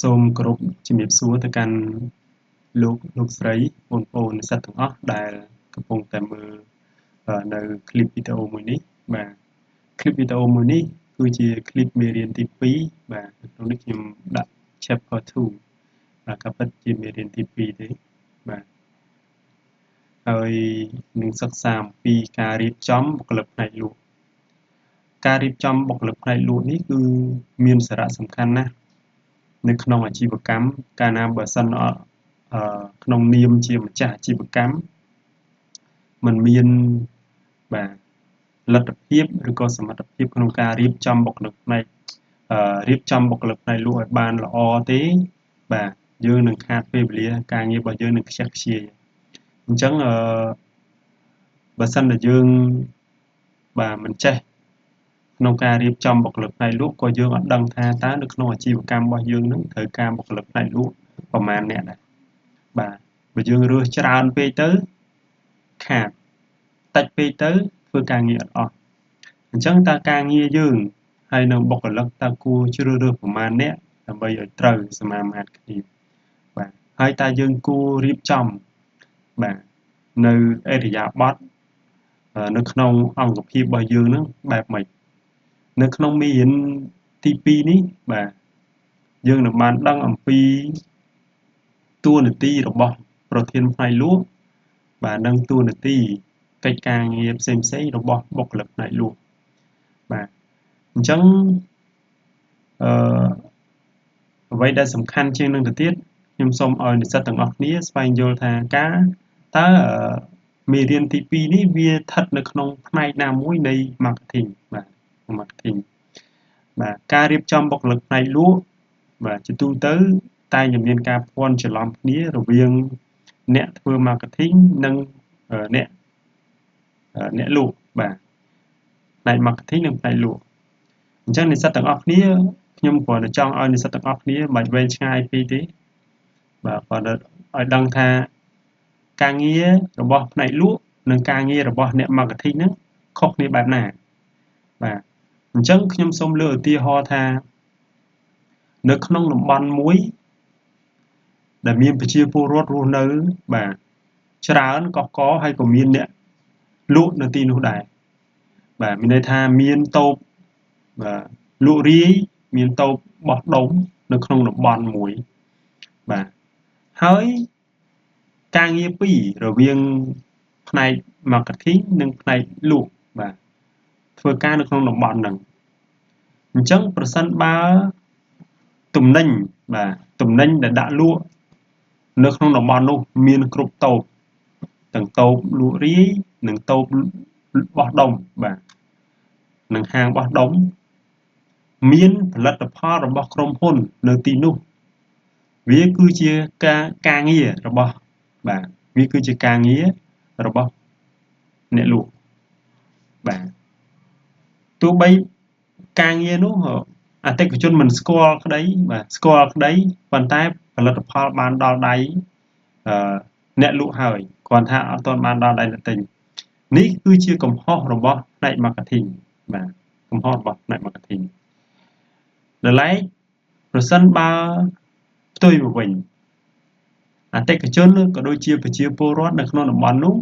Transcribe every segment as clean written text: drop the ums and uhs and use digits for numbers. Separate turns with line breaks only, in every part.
សូមគោរពជំរាបសួរទៅកាន់លោកលោកស្រីបងប្អូននិស្សិតទាំងអស់ដែលកំពុងតែមើលនៅคลิปវីដេអូមួយនេះបាទคลิปវីដេអូមួយនេះគឺជាคลิปមេរៀនទី2បាទក្នុងនេះខ្ញុំដាក់ chapter 2បាទក៏ពិតជាមេរៀនទី2ទេបាទហើយនឹងសិក្សាអំពីការរៀបចំបុគ្គលិកផ្នែកលក់ការរៀបចំបុគ្គលិកផ្នែកលក់នេះគឺមានសារៈសំខាន់ណាស់នៅក្នុងអាជីវកម្មកាលណាបើសិនអត់ក្នុងនាមជាម្ចាស់អាជីវកម្មมันមានបាទលទ្ធភាពឬក៏សមត្ថភាពក្នុងការរៀបចំបុគ្គលិកផ្នែករៀបចំបុគ្គលិកផ្នែកលក់ឲ្យបានល្អទេបាទយើងនឹងខាតពេលវេលាការងាររបស់យើងនឹងខ្ជះខ្ជាយអញ្ចឹងអឺបើសិនតែយើងបាទមិនចេះក្នុងការរៀបចំបុគ្គលិកផ្នែកលក់ក៏យើងអត់ដឹងថាតើនៅក្នុងអាជីវកម្មរបស់យើងនឹងត្រូវការបុគ្គលិកផ្នែកលក់ប្រមាណអ្នកដែរបាទបើយើងរើសច្រើនពេកទៅខាតតិចពេកទៅធ្វើការងារអត់អស់អញ្ចឹងតើការងារយើងហើយនឹងបុគ្គលិកតើគួរជ្រើសរើសប្រមាណអ្នកដើម្បីឲ្យត្រូវសមាមាត្រគ្នាបាទហើយតើយើងគួររៀបចំបាទនៅអរិយាប័ត្រនៅក្នុងអង្គភាពរបស់យើងនឹងបែបម៉េចនៅក្នុងមេរៀនទី2នេះបាទយើងនឹងបានដឹងអំពីតួនាទីរបស់ប្រធានផ្នែកលក់បាទនិងតួនាទីកិច្ចការងារផ្សេងៗរបស់បុគ្គលិកផ្នែកលក់បាទអញ្ចឹងអឺអ្វីដែលសំខាន់ជាងនឹងទៅទៀតខ្ញុំសូមឲ្យនិស្សិតទាំងអស់គ្នាស្វែងយល់ថាការតើមេរៀនទី2នេះវាស្ថិតនៅក្នុងផ្នែកណាមួយនៃ marketing បាទ marketing បាទការរៀបចំបុគ្គលិកផ្នែកលក់បាទជាទូទៅតែងមានការភ័ន្តច្រឡំគ្នារវាងអ្នកធ្វើ marketing និងអ្នកអ្នកលក់បាទផ្នែក marketing និងផ្នែកលក់អញ្ចឹងនិស្សិតទាំងអស់គ្នាខ្ញុំគ្រាន់តែចង់ឲ្យនិស្សិតទាំងអស់គ្នាមិនវែងឆ្ងាយពេកទេបាទគ្រាន់តែឲ្យដឹងថាការងាររបស់ផ្នែកលក់និងការងាររបស់អ្នក marketing ហ្នឹងខុសគ្នាបែបណាបាទអញ្ចឹងខ្ញុំសូមលើកឧទាហរណ៍ថានៅក្នុងតំបន់មួយដែលមានប្រជាពលរដ្ឋរស់នៅបាទច្រើនកកកហើយក៏មានអ្នកលក់នៅទីនោះដែរបាទមានន័យថាមានតូបបាទលក់រាយមានតូបបោះដុំនៅក្នុងតំបន់មួយបាទហើយការងារពីររវាងផ្នែក marketing និងផ្នែកលក់បាទធ្វើការនៅក្នុងតំបន់ហ្នឹងអញ្ចឹងប្រសិនបើទំនិញបាទទំនិញដែលដាក់លក់នៅក្នុងតំបន់នោះមានគ្រប់តូបទាំងតូបលក់រាយនិងតូបបោះដុំបាទនិងហាងបោះដុំមានផលិតផលរបស់ក្រុមហ៊ុននៅទីនោះវាគឺជាការការងាររបស់បាទវាគឺជាការងាររបស់អ្នកលក់បាទទោះបីការងារនោះអតិថិជនមិនស្គាល់ក្តីបាទស្គាល់ក្តីប៉ុន្តែផលិតផលបានដល់ដៃអឺអ្នកលក់ហើយគ្រាន់ថាអត់ទាន់បានដល់ដៃអ្នកទិញនេះគឺជាកំហុសរបស់ផ្នែក marketing បាទកំហុសរបស់ផ្នែក marketing ដោយឡែកប្រសិនបើផ្ទុយមកវិញអតិថិជនក៏ដូចជាប្រជាពលរដ្ឋនៅក្នុងតំបន់នោះ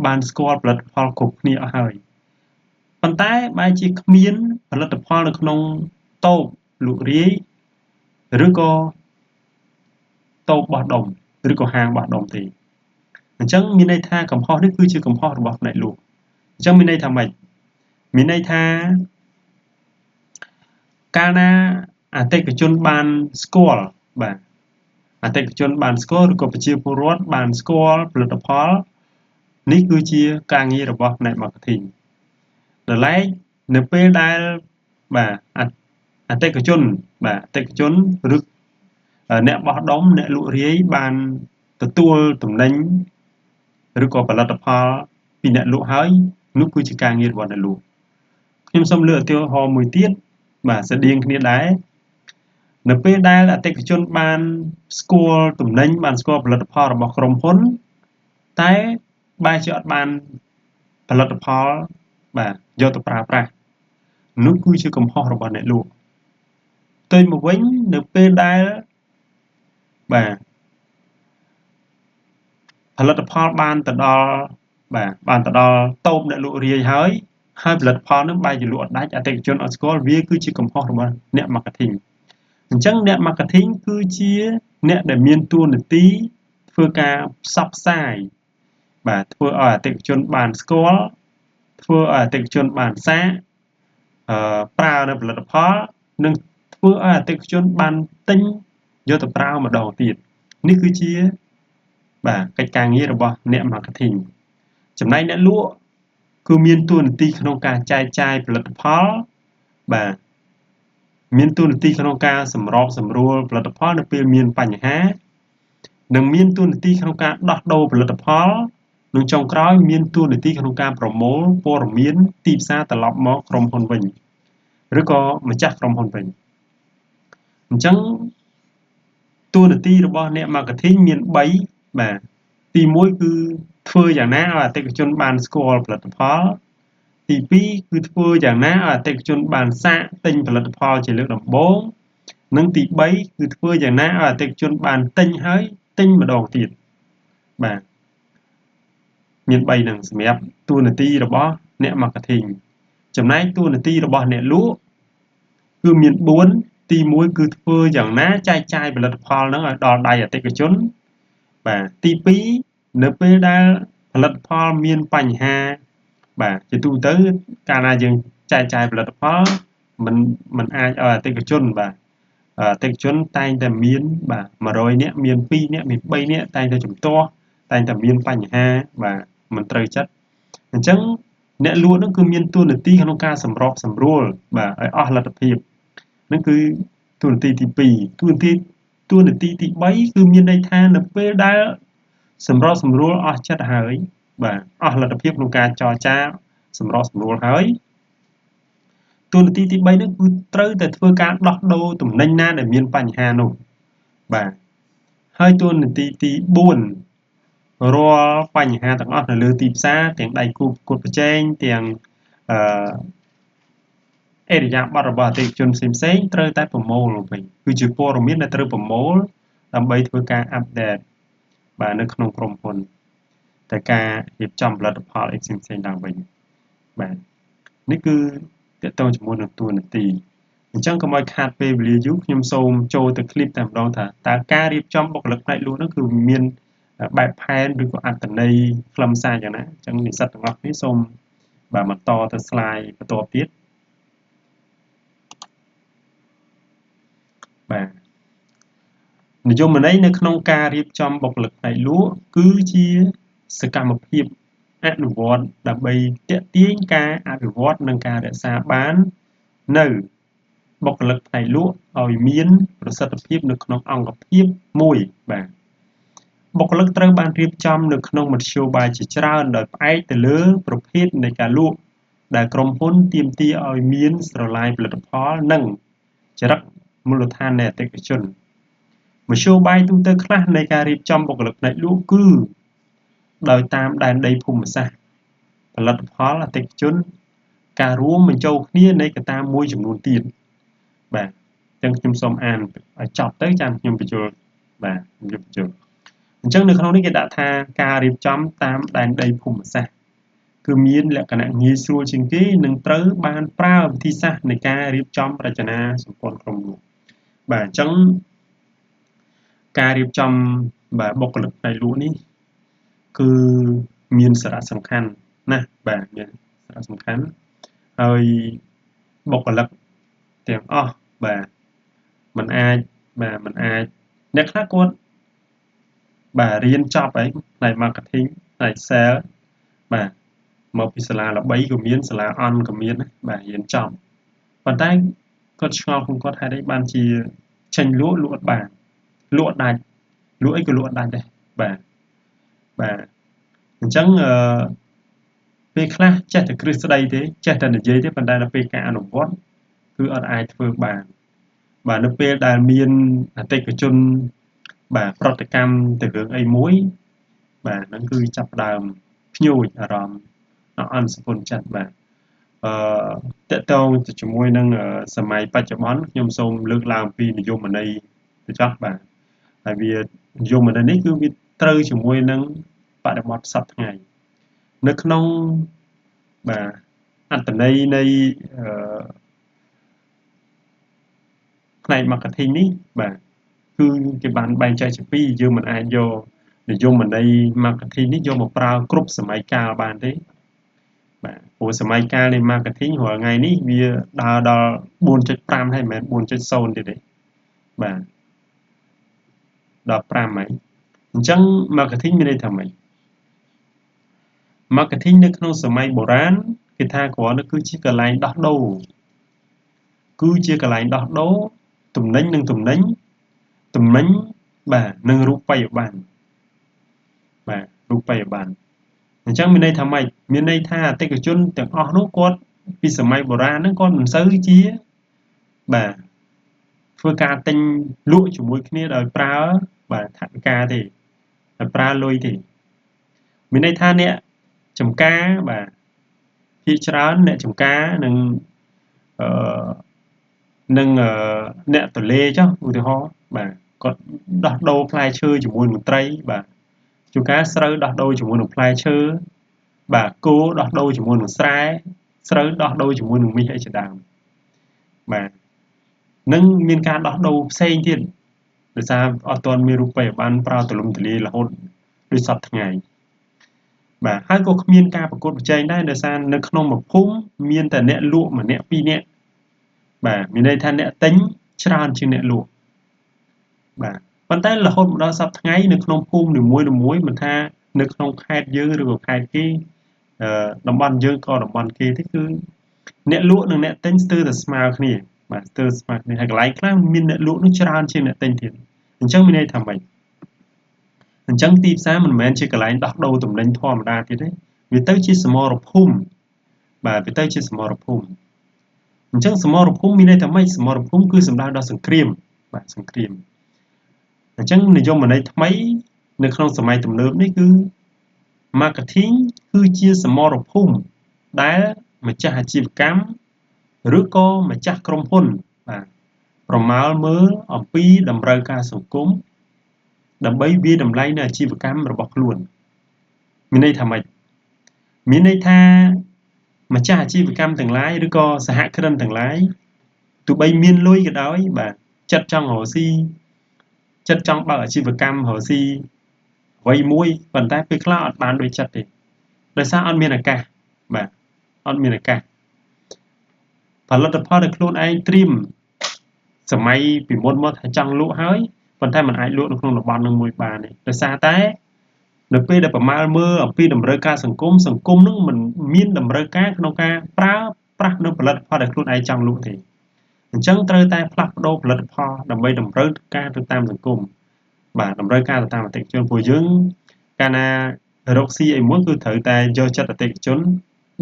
បានស្គាល់ផលិតផលគ្រប់គ្នាអស់ហើយប៉ុន្តែបែរជាគ្មានផលិតផលនៅក្នុងតូបលក់រាយឬក៏តូបបោះដុំឬក៏ហាងបោះដុំទេអញ្ចឹងមានន័យថាកំហុសនេះគឺជាកំហុសរបស់ផ្នែកលក់អញ្ចឹងមានន័យថាម៉េចមានន័យថាកាលណាអតិថិជនបានស្គាល់បាទអតិថិជនបានស្គាល់ឬក៏ប្រជាពលរដ្ឋបានស្គាល់ផលិតផលនេះគឺជាការងាររបស់ផ្នែក marketing ដោយឡែកនៅពេលដែលបាទអតិថិជនបាទអតិថិជនឬអ្នកបោះដុំអ្នកលក់រាយបានទទួលទំនិញឬក៏ផលិតផលពីអ្នកលក់ហើយនោះគឺជាការងាររបស់អ្នកលក់ខ្ញុំសូមលើកឧទាហរណ៍មួយទៀតបាទស្តៀងគ្នាដែរនៅពេលដែលអតិថិជនបានស្គាល់ទំនិញបានស្គាល់ផលិតផលរបស់ក្រុមហ៊ុនតែបែរជាអត់បានផលិតផលបាទយកទៅប្រើប្រាស់នោះគឺជាកំហុសរបស់អ្នកលក់ ផ្ទុយមកវិញនៅពេលដែលបាទផលិតផលបានទៅដល់បាទបានទៅដល់តូបអ្នកលក់រាយហើយផលិតផលនឹងបែរជាលក់អត់ដាច់អតិថិជនអត់ស្គាល់វាគឺជាកំហុសរបស់អ្នក marketing អញ្ចឹងអ្នក marketing គឺជាអ្នកដែលមានតួនាទីធ្វើការផ្សព្វផ្សាយបាទធ្វើឲ្យអតិថិជនបានស្គាល់ធ្វើឲ្យអតិថិជនបានសាកប្រើនៅផលិតផលនិងធ្វើឲ្យអតិថិជនបានទិញយកទៅប្រើម្ដងទៀតនេះគឺជាបាទកិច្ចការងាររបស់អ្នក marketing ចំណែកអ្នកលក់គឺមានតួនាទីក្នុងការចែកចាយផលិតផលបាទមានតួនាទីក្នុងការសម្របសម្រួលផលិតផលនៅពេលមានបញ្ហានិងមានតួនាទីក្នុងការដោះដូរផលិតផលនិងចុងក្រោយមានតួនាទីក្នុងការប្រមូលព័ត៌មានទីផ្សារត្រឡប់មកក្រុមហ៊ុនវិញឬក៏ម្ចាស់ក្រុមហ៊ុនវិញអញ្ចឹងតួនាទីរបស់អ្នក marketing មាន3បាទទី1គឺធ្វើយ៉ាងណាឲ្យអតិថិជនបានស្គាល់ផលិតផលទី2គឺធ្វើយ៉ាងណាឲ្យអតិថិជនបានសាកទិញផលិតផលជាលើកដំបូងនិងទី3គឺធ្វើយ៉ាងណាឲ្យអតិថិជនបានទិញហើយទិញម្ដងទៀតបាទមាន3នឹងសម្រាប់តួនាទីរបស់អ្នក marketing ចំណែកតួនាទីរបស់អ្នកលក់គឺមាន4ទី1គឺធ្វើយ៉ាងណាចែកចាយផលិតផលហ្នឹងឲ្យដល់ដៃអតិថិជនបាទទី2នៅពេលដែលផលិតផលមានបញ្ហាបាទជាទូទៅកាលណាយើងចែកចាយផលិតផលមិនអាចឲ្យអតិថិជនបាទអតិថិជនតែងតែមានបាទ100នាក់មាន2នាក់មាន3នាក់តែងតែជំទាស់តែងតែមានបញ្ហាបាទមិនត្រូវចិត្តអញ្ចឹងអ្នកលក់នឹងគឺមានតួនាទីក្នុងការសម្របសម្រួលបាទឲ្យអស់លទ្ធភាពនឹងគឺតួនាទីទី2តួនាទីទី3គឺមានន័យថានៅពេលដែលសម្របសម្រួលអស់ចិត្តហើយបាទអស់លទ្ធភាពក្នុងការចរចាសម្របសម្រួលហើយតួនាទីទី3នេះគឺត្រូវតែធ្វើការដោះដូរទំនិញណាដែលមានបញ្ហានោះបាទហើយតួនាទីទី4រាល់បញ្ហាទាំងអស់នៅលើទីផ្សារទាំងដៃគូប្រកួតប្រជែងទាំងអរិយាប័ត្ររបស់អតិថិជនផ្សេងៗត្រូវតែប្រមូលវិញគឺជាព័ត៌មានដែលត្រូវប្រមូលដើម្បីធ្វើការអាប់ដេតបាទនៅក្នុងក្រុមហ៊ុនតែការរៀបចំផលិតផលអីផ្សេងៗឡើងវិញបាទនេះគឺទាក់ទងជាមួយនឹងតួនាទីអញ្ចឹងកុំឲ្យខាតពេលវេលាយូរខ្ញុំសូមចូលទៅคลิปតែម្ដងថាតើការរៀបចំបុគ្គលិកផ្នែកលក់នោះគឺមានបែបផែនឬក៏អត្ថន័យខ្លឹមសារយ៉ាងណាអញ្ចឹងនិស្សិតទាំងអស់គ្នាសូមបាទបន្តទៅ slide បន្ទាប់ទៀតបាទនិយមន័យនៅក្នុងការរៀបចំបុគ្គលិកផ្នែកលក់គឺជាសកម្មភាពអនុវត្តដើម្បីទាក់ទាញការអភិវឌ្ឍនិងការរក្សាបាននៅបុគ្គលិកផ្នែកលក់ឲ្យមានប្រសិទ្ធភាពនៅក្នុងអង្គភាពមួយបាទបុគ្គលិកត្រូវបានរៀបចំនៅក្នុងមធ្យោបាយជាច្រើនដោយផ្អែកទៅលើប្រភេទនៃការលក់ដែលក្រុមហ៊ុនទាមទារឲ្យមានស្រឡាយផលិតផលនិងចរិតមូលដ្ឋាននៃអតិថិជនមធ្យោបាយទូទៅខ្លះនៃការរៀបចំបុគ្គលិកផ្នែកលក់គឺដោយតាមដែនដីភូមិសាស្ត្រផលិតផលអតិថិជនការរួមបញ្ចូលគ្នានៃកត្តាមួយចំនួនទៀតបាទអញ្ចឹងខ្ញុំសូមអានឲ្យចប់ទៅចាំខ្ញុំបញ្ចូលបាទខ្ញុំបញ្ចូលអញ្ចឹងនៅក្នុងនេះគេដាក់ថាការរៀបចំតាមដែនដីភូមិសាស្ត្រគឺមានលក្ខណៈងាយស្រួលជាងគេនិងត្រូវបានប្រើវិធីសាស្ត្រនៃការរៀបចំរចនាសម្ព័ន្ធក្រុមលក់បាទអញ្ចឹងការរៀបចំបាទបុគ្គលិកផ្នែកលក់នេះគឺមានសារៈសំខាន់ណាស់បាទមានសារៈសំខាន់ហើយបុគ្គលិកទាំងអស់បាទมันអាចបាទมันអាចអ្នកខ្លះគាត់បាទរៀនចប់ហើយផ្នែក marketing ផ្នែក sale បាទមកពីសាលាល្បីក៏មានសាលាអន់ក៏មានបាទរៀនចប់ប៉ុន្តែគាត់ឆ្ងល់ក្នុងគាត់ហេតុអីបានជាចេញលក់លក់អត់បានលក់អត់ដាច់លក់អីក៏លក់អត់ដាច់ដែរបាទបាទអញ្ចឹងពេលខ្លះចេះតែគ្រឹះស្ដីទេចេះតែនិយាយទេប៉ុន្តែដល់ពេលការអនុវត្តគឺអត់អាចធ្វើបានបាទនៅពេលដែលមានអតិថិជនបាទប្រតិកម្មទៅរឿងអីមួយបាទហ្នឹងគឺចាប់ផ្ដើមភ្ញូចអារម្មណ៍អន់សពុនចិត្តបាទ អឺតកតងទៅជាមួយនឹងសម័យបច្ចុប្បន្នខ្ញុំសូមលើកឡើងពីនិយមន័យទៅចោះបាទហើយវានិយមន័យនេះគឺវាត្រូវជាមួយនឹងបរិបទសព្វថ្ងៃនៅក្នុងបាទអត្ថន័យនៃអឺផ្នែក marketing នេះបាទគឺគេបានបែងចែកជាពីរយើងមិនអាចយកនិយមន័យ marketing នេះយកមកប្រើគ្រប់សម័យកាលបានទេបាទព្រោះសម័យកាលនៃ marketing រាល់ថ្ងៃនេះវាដើរដល់ 4.5 ហើយមិនមែន 4.0 ទៀតទេបាទដល់5ហើយអញ្ចឹង marketing មានន័យថាម៉េច marketing នៅក្នុងសម័យបុរាណគេថាគ្រាន់តែគឺជាកន្លែងដោះដូរគឺជាកន្លែងដោះដូរទំនិញនិងទំនិញទំនិញបាទនិងរូបិយប័ណ្ណបាទរូបិយប័ណ្ណអញ្ចឹងមានន័យថាម៉េចមានន័យថាអតិថិជនទាំងអស់នោះគាត់ពីសម័យបុរាណហ្នឹងគាត់មិនសូវជាបាទធ្វើការទិញលក់ជាមួយគ្នាដោយប្រើបាទថវិកាទេដោយប្រើលុយទេមានន័យថាអ្នកចំការបាទភាគច្រើនអ្នកចំការនឹងអឺនឹងអ្នកតលេចុះឧទាហរណ៍បាទគាត់ដោះដូរផ្លែឈើជាមួយនឹងត្រីបាទជួនកាលស្រូវដោះដូរជាមួយនឹងផ្លែឈើបាទគោដោះដូរជាមួយនឹងស្រែស្រូវដោះដូរជាមួយនឹងមាសអីជាដើមបាទនឹងមានការដោះដូរផ្សេងទៀតដោយសារអត់ទាន់មានរូបិយប័ណ្ណប្រើទូលំទូលាយរហូតដូចសព្វថ្ងៃបាទហើយក៏គ្មានការប្រកួតប្រជែងដែរដោយសារនៅក្នុងមួយភូមិមានតែអ្នកលក់ម្នាក់ពីរនាក់បាទមានន័យថាអ្នកទិញច្រើនជាងអ្នកលក់បាទប៉ុន្តែរហូតមកដល់សប្តាហ៍ថ្ងៃនៅក្នុងភូមិនីមួយៗមិនថានៅក្នុងខេត្តយើងឬក៏ខេត្តគេតំបន់យើងក៏តំបន់គេទេគឺអ្នកលក់និងអ្នកទិញស្ទើរតែស្មើគ្នាបាទស្ទើរស្មើគ្នាហើយកន្លែងខ្លះមានអ្នកលក់នោះច្រើនជាងអ្នកទិញទៀតអញ្ចឹងមានន័យថាម៉េចអញ្ចឹងទីផ្សារមិនមែនជាកន្លែងដោះដូរទំនិញធម្មតាទៀតទេវាទៅជាសមរភូមិបាទវាទៅជាសមរភូមិអញ្ចឹងសមរភូមិមានន័យថាម៉េចសមរភូមិគឺសំដៅដល់សង្គ្រាមបាទសង្គ្រាមអញ្ចឹងនិយមន័យថ្មីនៅក្នុងសម័យទំនើបនេះគឺ marketing គឺជាសមរភូមិដែលម្ចាស់អាជីវកម្មឬក៏ម្ចាស់ក្រុមហ៊ុនបាទប្រមាលមើលអំពីតម្រូវការសង្គមដើម្បីវាយតម្លៃនៅអាជីវកម្មរបស់ខ្លួនមានន័យថាម៉េចមានន័យថាម្ចាស់អាជីវកម្មទាំងឡាយឬក៏សហគ្រិនទាំងឡាយទោះបីមានលុយក៏ដោយបាទចិត្តចង់រកស៊ីចិត្តចង់បើកអាជីវកម្មរកស៊ីអ្វីមួយប៉ុន្តែពេលខ្លះអត់បានដូចចិត្តទេដោយសារអត់មានឱកាសបាទអត់មានឱកាសផលិតផលដែលខ្លួនឯងត្រៀមសម័យពីមុនមកថាចង់លក់ហើយប៉ុន្តែมันអាចលក់នៅក្នុងតំបន់នឹងមួយបានទេដោយសារតែនៅពេលដែលប្រមាលមើលអំពីតម្រូវការសង្គមសង្គមនឹងមិនមានតម្រូវការក្នុងការប្រើប្រាស់នៅផលិតផលដែលខ្លួនឯងចង់លក់ទេអញ្ចឹងត្រូវតែផ្លាស់ប្ដូរផលិតផលដើម្បីតម្រូវការទៅតាមសង្គមបាទតម្រូវការទៅតាមអតិថិជនព្រោះយើងកាលណារកស៊ីអីមួយគឺត្រូវតែយកចិត្តអតិថិជន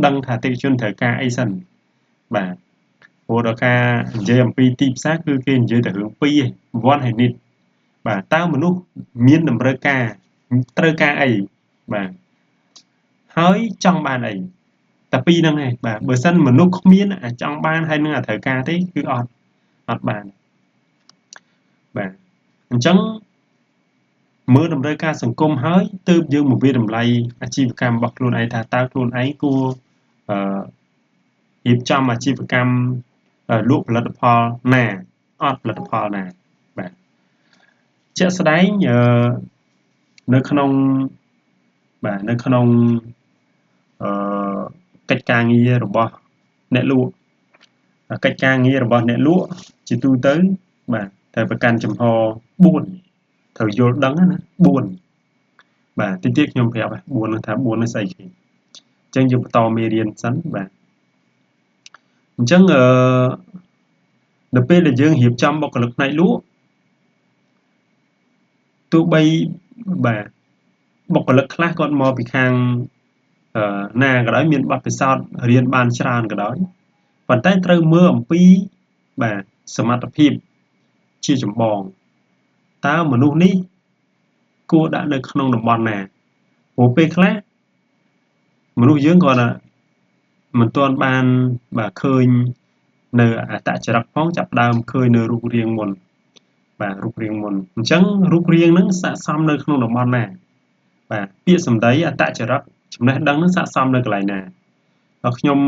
ដឹងថាអតិថិជនត្រូវការអីសិនបាទព្រោះដល់ការនិយាយអំពីទីផ្សារគឺគេនិយាយតែរឿងពីរឯង want ហើយ need បាទតើមនុស្សមានតម្រូវការត្រូវការអីបាទហើយចង់បានអីតែពីរហ្នឹងឯងបាទបើសិនមនុស្សគ្មានអាចង់បានហើយនឹងអាត្រូវការទេគឺអត់បានបាទអញ្ចឹងមើលតម្រូវការសង្គមហើយទើបយើងមកវាយតម្លៃអាជីវកម្មរបស់ខ្លួនឯងថាតើខ្លួនឯងគួរអឺរៀបចំអាជីវកម្មលក់ផលិតផលណាអត់ផលិតផលណាបាទជាក់ស្ដែងអឺនៅក្នុងបាទនៅក្នុងអឺកិច្ចការងាររបស់អ្នកលក់កិច្ចការងាររបស់អ្នកលក់ជាទូទៅបាទត្រូវប្រកាន់ចំហ4ត្រូវយល់ដឹងណា4បាទតិចទៀតខ្ញុំប្រាប់4នឹងថា4នឹងស្អីគេអញ្ចឹងយើងបន្តមេរៀនសិនបាទអញ្ចឹងអឺនៅពេលដែលយើងរៀបចំបុគ្គលិកផ្នែកលក់ទោះបីបាទបុគ្គលិកខ្លះគាត់មកពីខាងណាក៏ដោយមានបទពិសោធន៍រៀនបានច្រើនក៏ដោយប៉ុន្តែត្រូវមើលអំពីបាទសមត្ថភាពជាចម្បងតើមនុស្សនេះគួរដាក់នៅក្នុងតំបន់ណាព្រោះពេលខ្លះមនុស្សយើងគាត់ថា មិនទាន់បានបាទឃើញនៅអត្តចរិតផងចាប់ដើមឃើញនៅរូបរាងមុនបាទរូបរាងមុនអញ្ចឹងរូបរាងហ្នឹងស័ក្តិសមនៅក្នុងតំបន់ណាបាទពាក្យសម្ដីអត្តចរិតចំណេះដឹងហ្នឹងស័ក្តិសមនៅកន្លែងណាហើយខ្ញុំ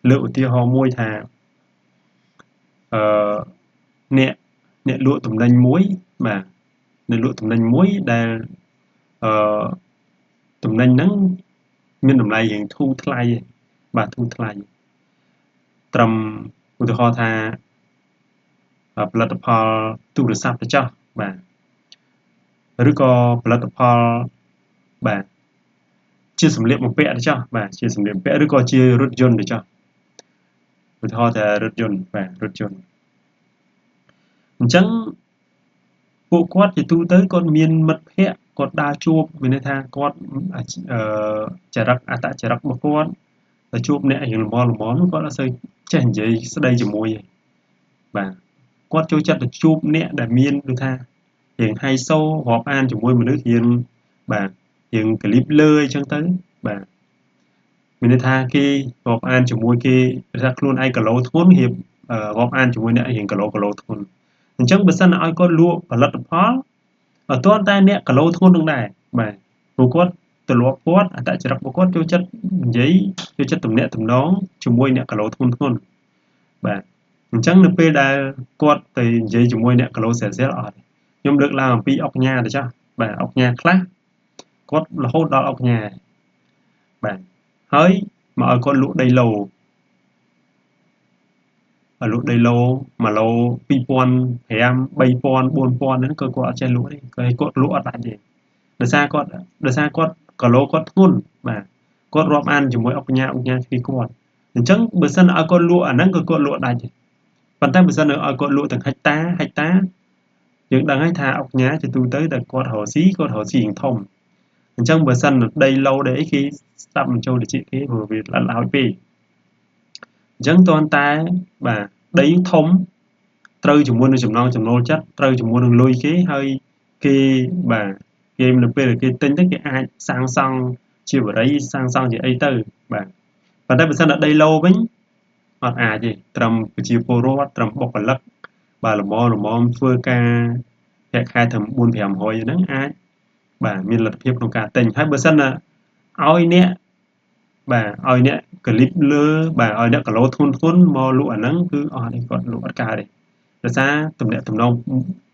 លើកឧទាហរណ៍មួយថាអឺអ្នកលក់ទំនិញមួយបាទអ្នកលក់ទំនិញមួយដែលអឺទំនិញហ្នឹងមានតម្លៃរៀងធូរថ្លៃបាទធូរថ្លៃត្រឹមឧទាហរណ៍ថាផលិតផលទូរស័ព្ទទៅចោះបាទឬក៏ផលិតផលបាទជាសម្លៀកបំពាក់ទៅចោះបាទជាសម្លៀកបំពាក់ឬក៏ជារថយន្តទៅចោះឧទាហរណ៍ថារថយន្តបាទរថយន្តអញ្ចឹងពួកគាត់ជាទូទៅគាត់មានមិត្តភ័ក្តិគាត់ដើរជួបមានន័យថាគាត់ចរិតអត្តចរិតរបស់គាត់ទៅជួបអ្នករៀងល្មមគាត់អត់សូវចេះនិយាយស្ដីជាមួយទេបាទគាត់ចូលចិត្តទៅជួបអ្នកដែលមានដូចថារៀងហៃសូរាប់អានជាមួយមនុស្សរៀងបាទរៀងកលីបលើអញ្ចឹងទៅបាទមានន័យថាគេរាប់អានជាមួយគេថាខ្លួនឯងគីឡូធ្ងន់រៀបរាប់អានជាមួយអ្នករៀងគីឡូធ្ងន់អញ្ចឹងបើសិនឲ្យគាត់លក់ផលិតផលអត់ទាន់តែអ្នកគីឡូធ្ងន់នឹងដែរបាទព្រោះគាត់ទម្លាប់គាត់អត្តចរិតរបស់គាត់ចូលចិត្តនិយាយចូលចិត្តទំនាក់ទំនងជាមួយអ្នកគីឡូធ្ងន់បាទអញ្ចឹងនៅពេលដែលគាត់ទៅនិយាយជាមួយអ្នកគីឡូស្រាលៗអត់ខ្ញុំលើកឡើងអំពីអុកញ៉ាទៅចាស់បាទអុកញ៉ាខ្លះគាត់រហូតដល់អុកញ៉ាបាទហើយមកឲ្យគាត់លក់ដីឡូឲ្យលក់ដីឡូ1ឡូ2500 3000 4000ហ្នឹងក៏គាត់អត់ចេះលក់ទេគាត់លក់អត់ដាច់ទេដោយសារគាត់គីឡូគាត់ធ្ងន់បាទគាត់រាប់អានជាមួយអុកញ៉ាគ្នាគាត់អញ្ចឹងបើសិនឲ្យគាត់លក់អាហ្នឹងក៏គាត់លក់ដាច់ទេប៉ុន្តែបើសិនឲ្យគាត់លក់ទាំងហិកតាយើងដឹងហើយថាអុកញ៉ាជាទូទៅតែគាត់រកស៊ីរៀងធំអញ្ចឹងបើសិនដីឡូដីអីគេស្ដាប់មិនចូលតិចគេព្រោះវាល្អិតល្អោចពេកអញ្ចឹងទាន់តែបាទដីធំត្រូវជាមួយនឹងចំណង់ចំណូលចិត្តត្រូវជាមួយនឹងលុយគេហើយគេបាទគេនៅពេលដែលគេទិញទៅគេអាចសាងសង់ជាបរិយសាងសង់ជាអីទៅបាទប៉ុន្តែបើសិនតែដីឡូវិញអត់អាចទេត្រឹមប្រជាពលរដ្ឋត្រឹមបុគ្គលិកបាទល្មមធ្វើការប្រាក់ខែត្រឹម4 500ហ្នឹងអាចបាទមានលទ្ធភាពក្នុងការទិញហើយបើសិនណាឲ្យអ្នកបាទឲ្យអ្នកកលីបលើបាទឲ្យអ្នកគីឡូធ្ងន់មកលក់អាហ្នឹងគឺអត់ទេគាត់លក់អត់កើតទេដោយសារទំនាក់ទំនង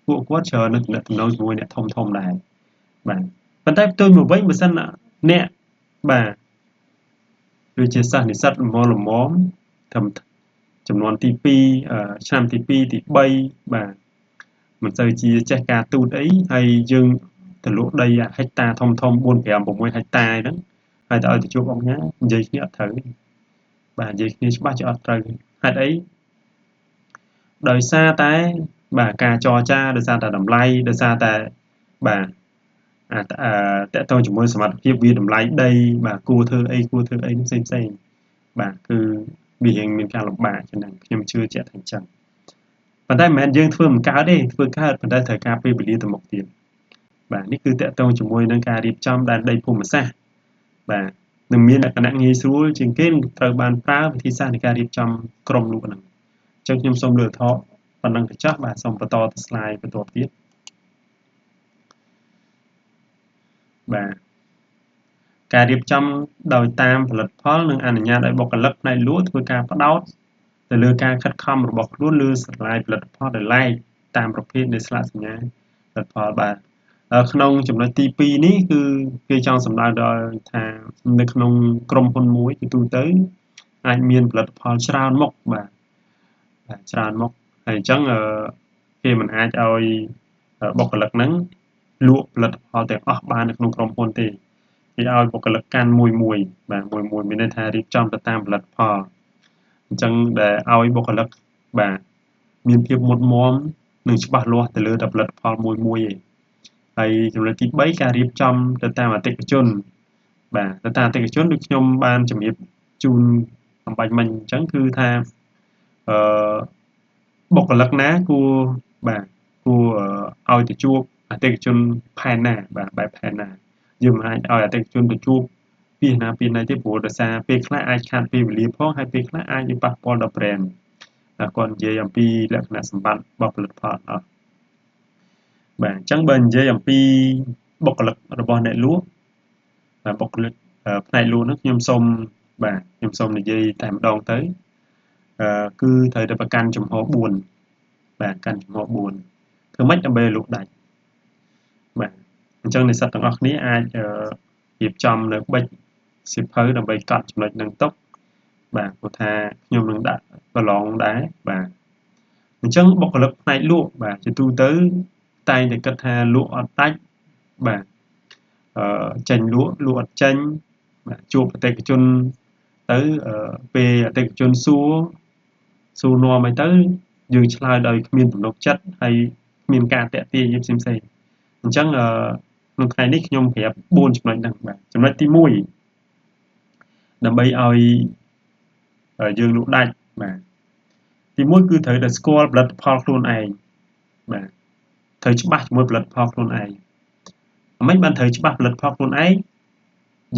ពួកគាត់ច្រើននៅទំនាក់ទំនងជាមួយអ្នកធំដែរបាទប៉ុន្តែផ្ទុយមកវិញបើសិនអ្នកបាទដូចជាសិស្សនិស្សិតល្មមត្រឹមចំនួនទី2ឆ្នាំទី2ទី3បាទមិនសូវជាចេះការទូតអីហើយយើងទៅលក់ដីហិកតាធំ4 5 6ហិកតាហ្នឹងហើយទៅឲ្យទៅជួបអង្គការនិយាយគ្នាអត់ត្រូវបាទនិយាយគ្នាច្បាស់ជាអត់ត្រូវហេតុអីដោយសារតែបាទការចរចាដោយសារតែតម្លៃដោយសារតែបាទតកតងជាមួយសមត្ថភាពវាតម្លៃដីបាទគួរធ្វើអីគួរធ្វើអីផ្សេងបាទគឺវារៀងមានការលំបាកចឹងខ្ញុំជឿជាក់ថាអញ្ចឹងប៉ុន្តែមិនមែនយើងធ្វើមិនកើតទេធ្វើកើតប៉ុន្តែត្រូវការពេលវេលាទៅមុខទៀតបាទនេះគឺតកតងជាមួយនឹងការរៀបចំដែនដីភូមិសាស្ត្របាទនឹងមានលក្ខណៈងាយស្រួលជាងគេត្រូវបានប្រើវិធីសាស្ត្រនៃការរៀបចំក្រុមលក់ហ្នឹងអញ្ចឹងខ្ញុំសូមលើកថតប៉ុណ្ណឹងទៅចោះបាទសូមបន្តទៅ slide បន្ទាប់ទៀតបាទការរៀបចំដោយតាមផលិតផលនិងអនុញ្ញាតឲ្យបុគ្គលិកផ្នែកលក់ធ្វើការផ្ដោតទៅលើការខិតខំរបស់ខ្លួនលើស្រឡាយផលិតផលដែលឡែកតាមប្រភេទនៃស្លាកសញ្ញាផលិតផលបាទក្នុងចំណុចទី2នេះគឺគេចង់សម្ដៅដល់ថានៅក្នុងក្រុមហ៊ុនមួយជាទូទៅអាចមានផលិតផលច្រើនមុខបាទច្រើនមុខហើយអញ្ចឹងគេមិនអាចឲ្យបុគ្គលិកហ្នឹងលក់ផលិតផលទាំងអស់បាននៅក្នុងក្រុមហ៊ុនទេគេឲ្យបុគ្គលិកកាន់មួយបាទមួយមានន័យថារៀបចំទៅតាមផលិតផលអញ្ចឹងដែលឲ្យបុគ្គលិកបាទមានភាពមុតមមនិងច្បាស់លាស់ទៅលើតែផលិតផលមួយឯងហើយចំណុចទី3ការរៀបចំទៅតាមអតិថិជនបាទទៅតាមអតិថិជនដូចខ្ញុំបានជំរាបជូនអំបញ្ញមិញអញ្ចឹងគឺថាអឺបុគ្គលិកណាគួរបាទគួរឲ្យទៅជួបអតិថិជនផែនណាបាទបែបផែនណាយើងមិនអាចឲ្យអតិថិជនទៅជួប ពីណាពីណីទេព្រោះដោយសារពេលខ្លះអាចខាតពេលវេលាផងហើយពេលខ្លះអាចប៉ះពាល់ដល់ brand គាត់និយាយអំពីលក្ខណៈសម្បត្តិរបស់ផលិតផលអស់បាទអញ្ចឹងបើនិយាយអំពីបុគ្គលិករបស់អ្នកលក់បាទបុគ្គលិកផ្នែកលក់នោះខ្ញុំសូមបាទខ្ញុំសូមនិយាយតែម្ដងទៅគឺត្រូវតែប្រកាន់ជំហរ4បាទកាន់ជំហរ4ធ្វើម៉េចដើម្បីលក់ដាច់បាទអញ្ចឹងនិស្សិតទាំងអស់គ្នាអាចរៀបចំនៅប៊ិចសៀវភៅដើម្បីកត់ចំណុចនឹងទុកបាទព្រោះថាខ្ញុំនឹងដាក់ប្រឡងដែរបាទអញ្ចឹងបុគ្គលិកផ្នែកលក់បាទជាទូទៅតែងតែគិតថាលក់អត់ដាច់បាទចេញលក់លក់អត់ចេញបាទជួបអតិថិជនទៅពេលអតិថិជនសួរនាំអីទៅយើងឆ្លើយដោយគ្មានទំនុកចិត្តហើយគ្មានការតាក់ទាញផ្សេងៗអញ្ចឹងក្នុងថ្ងៃនេះខ្ញុំប្រាប់4ចំណុចហ្នឹងបាទចំណុចទី1ដើម្បីឲ្យយើងលក់ដាច់បាទទី1គឺត្រូវតែស្គាល់ផលិតផលខ្លួនឯងបាទត្រូវច្បាស់ជាមួយផលិតផលខ្លួនឯងមិនបានត្រូវច្បាស់ផលិតផលខ្លួនឯង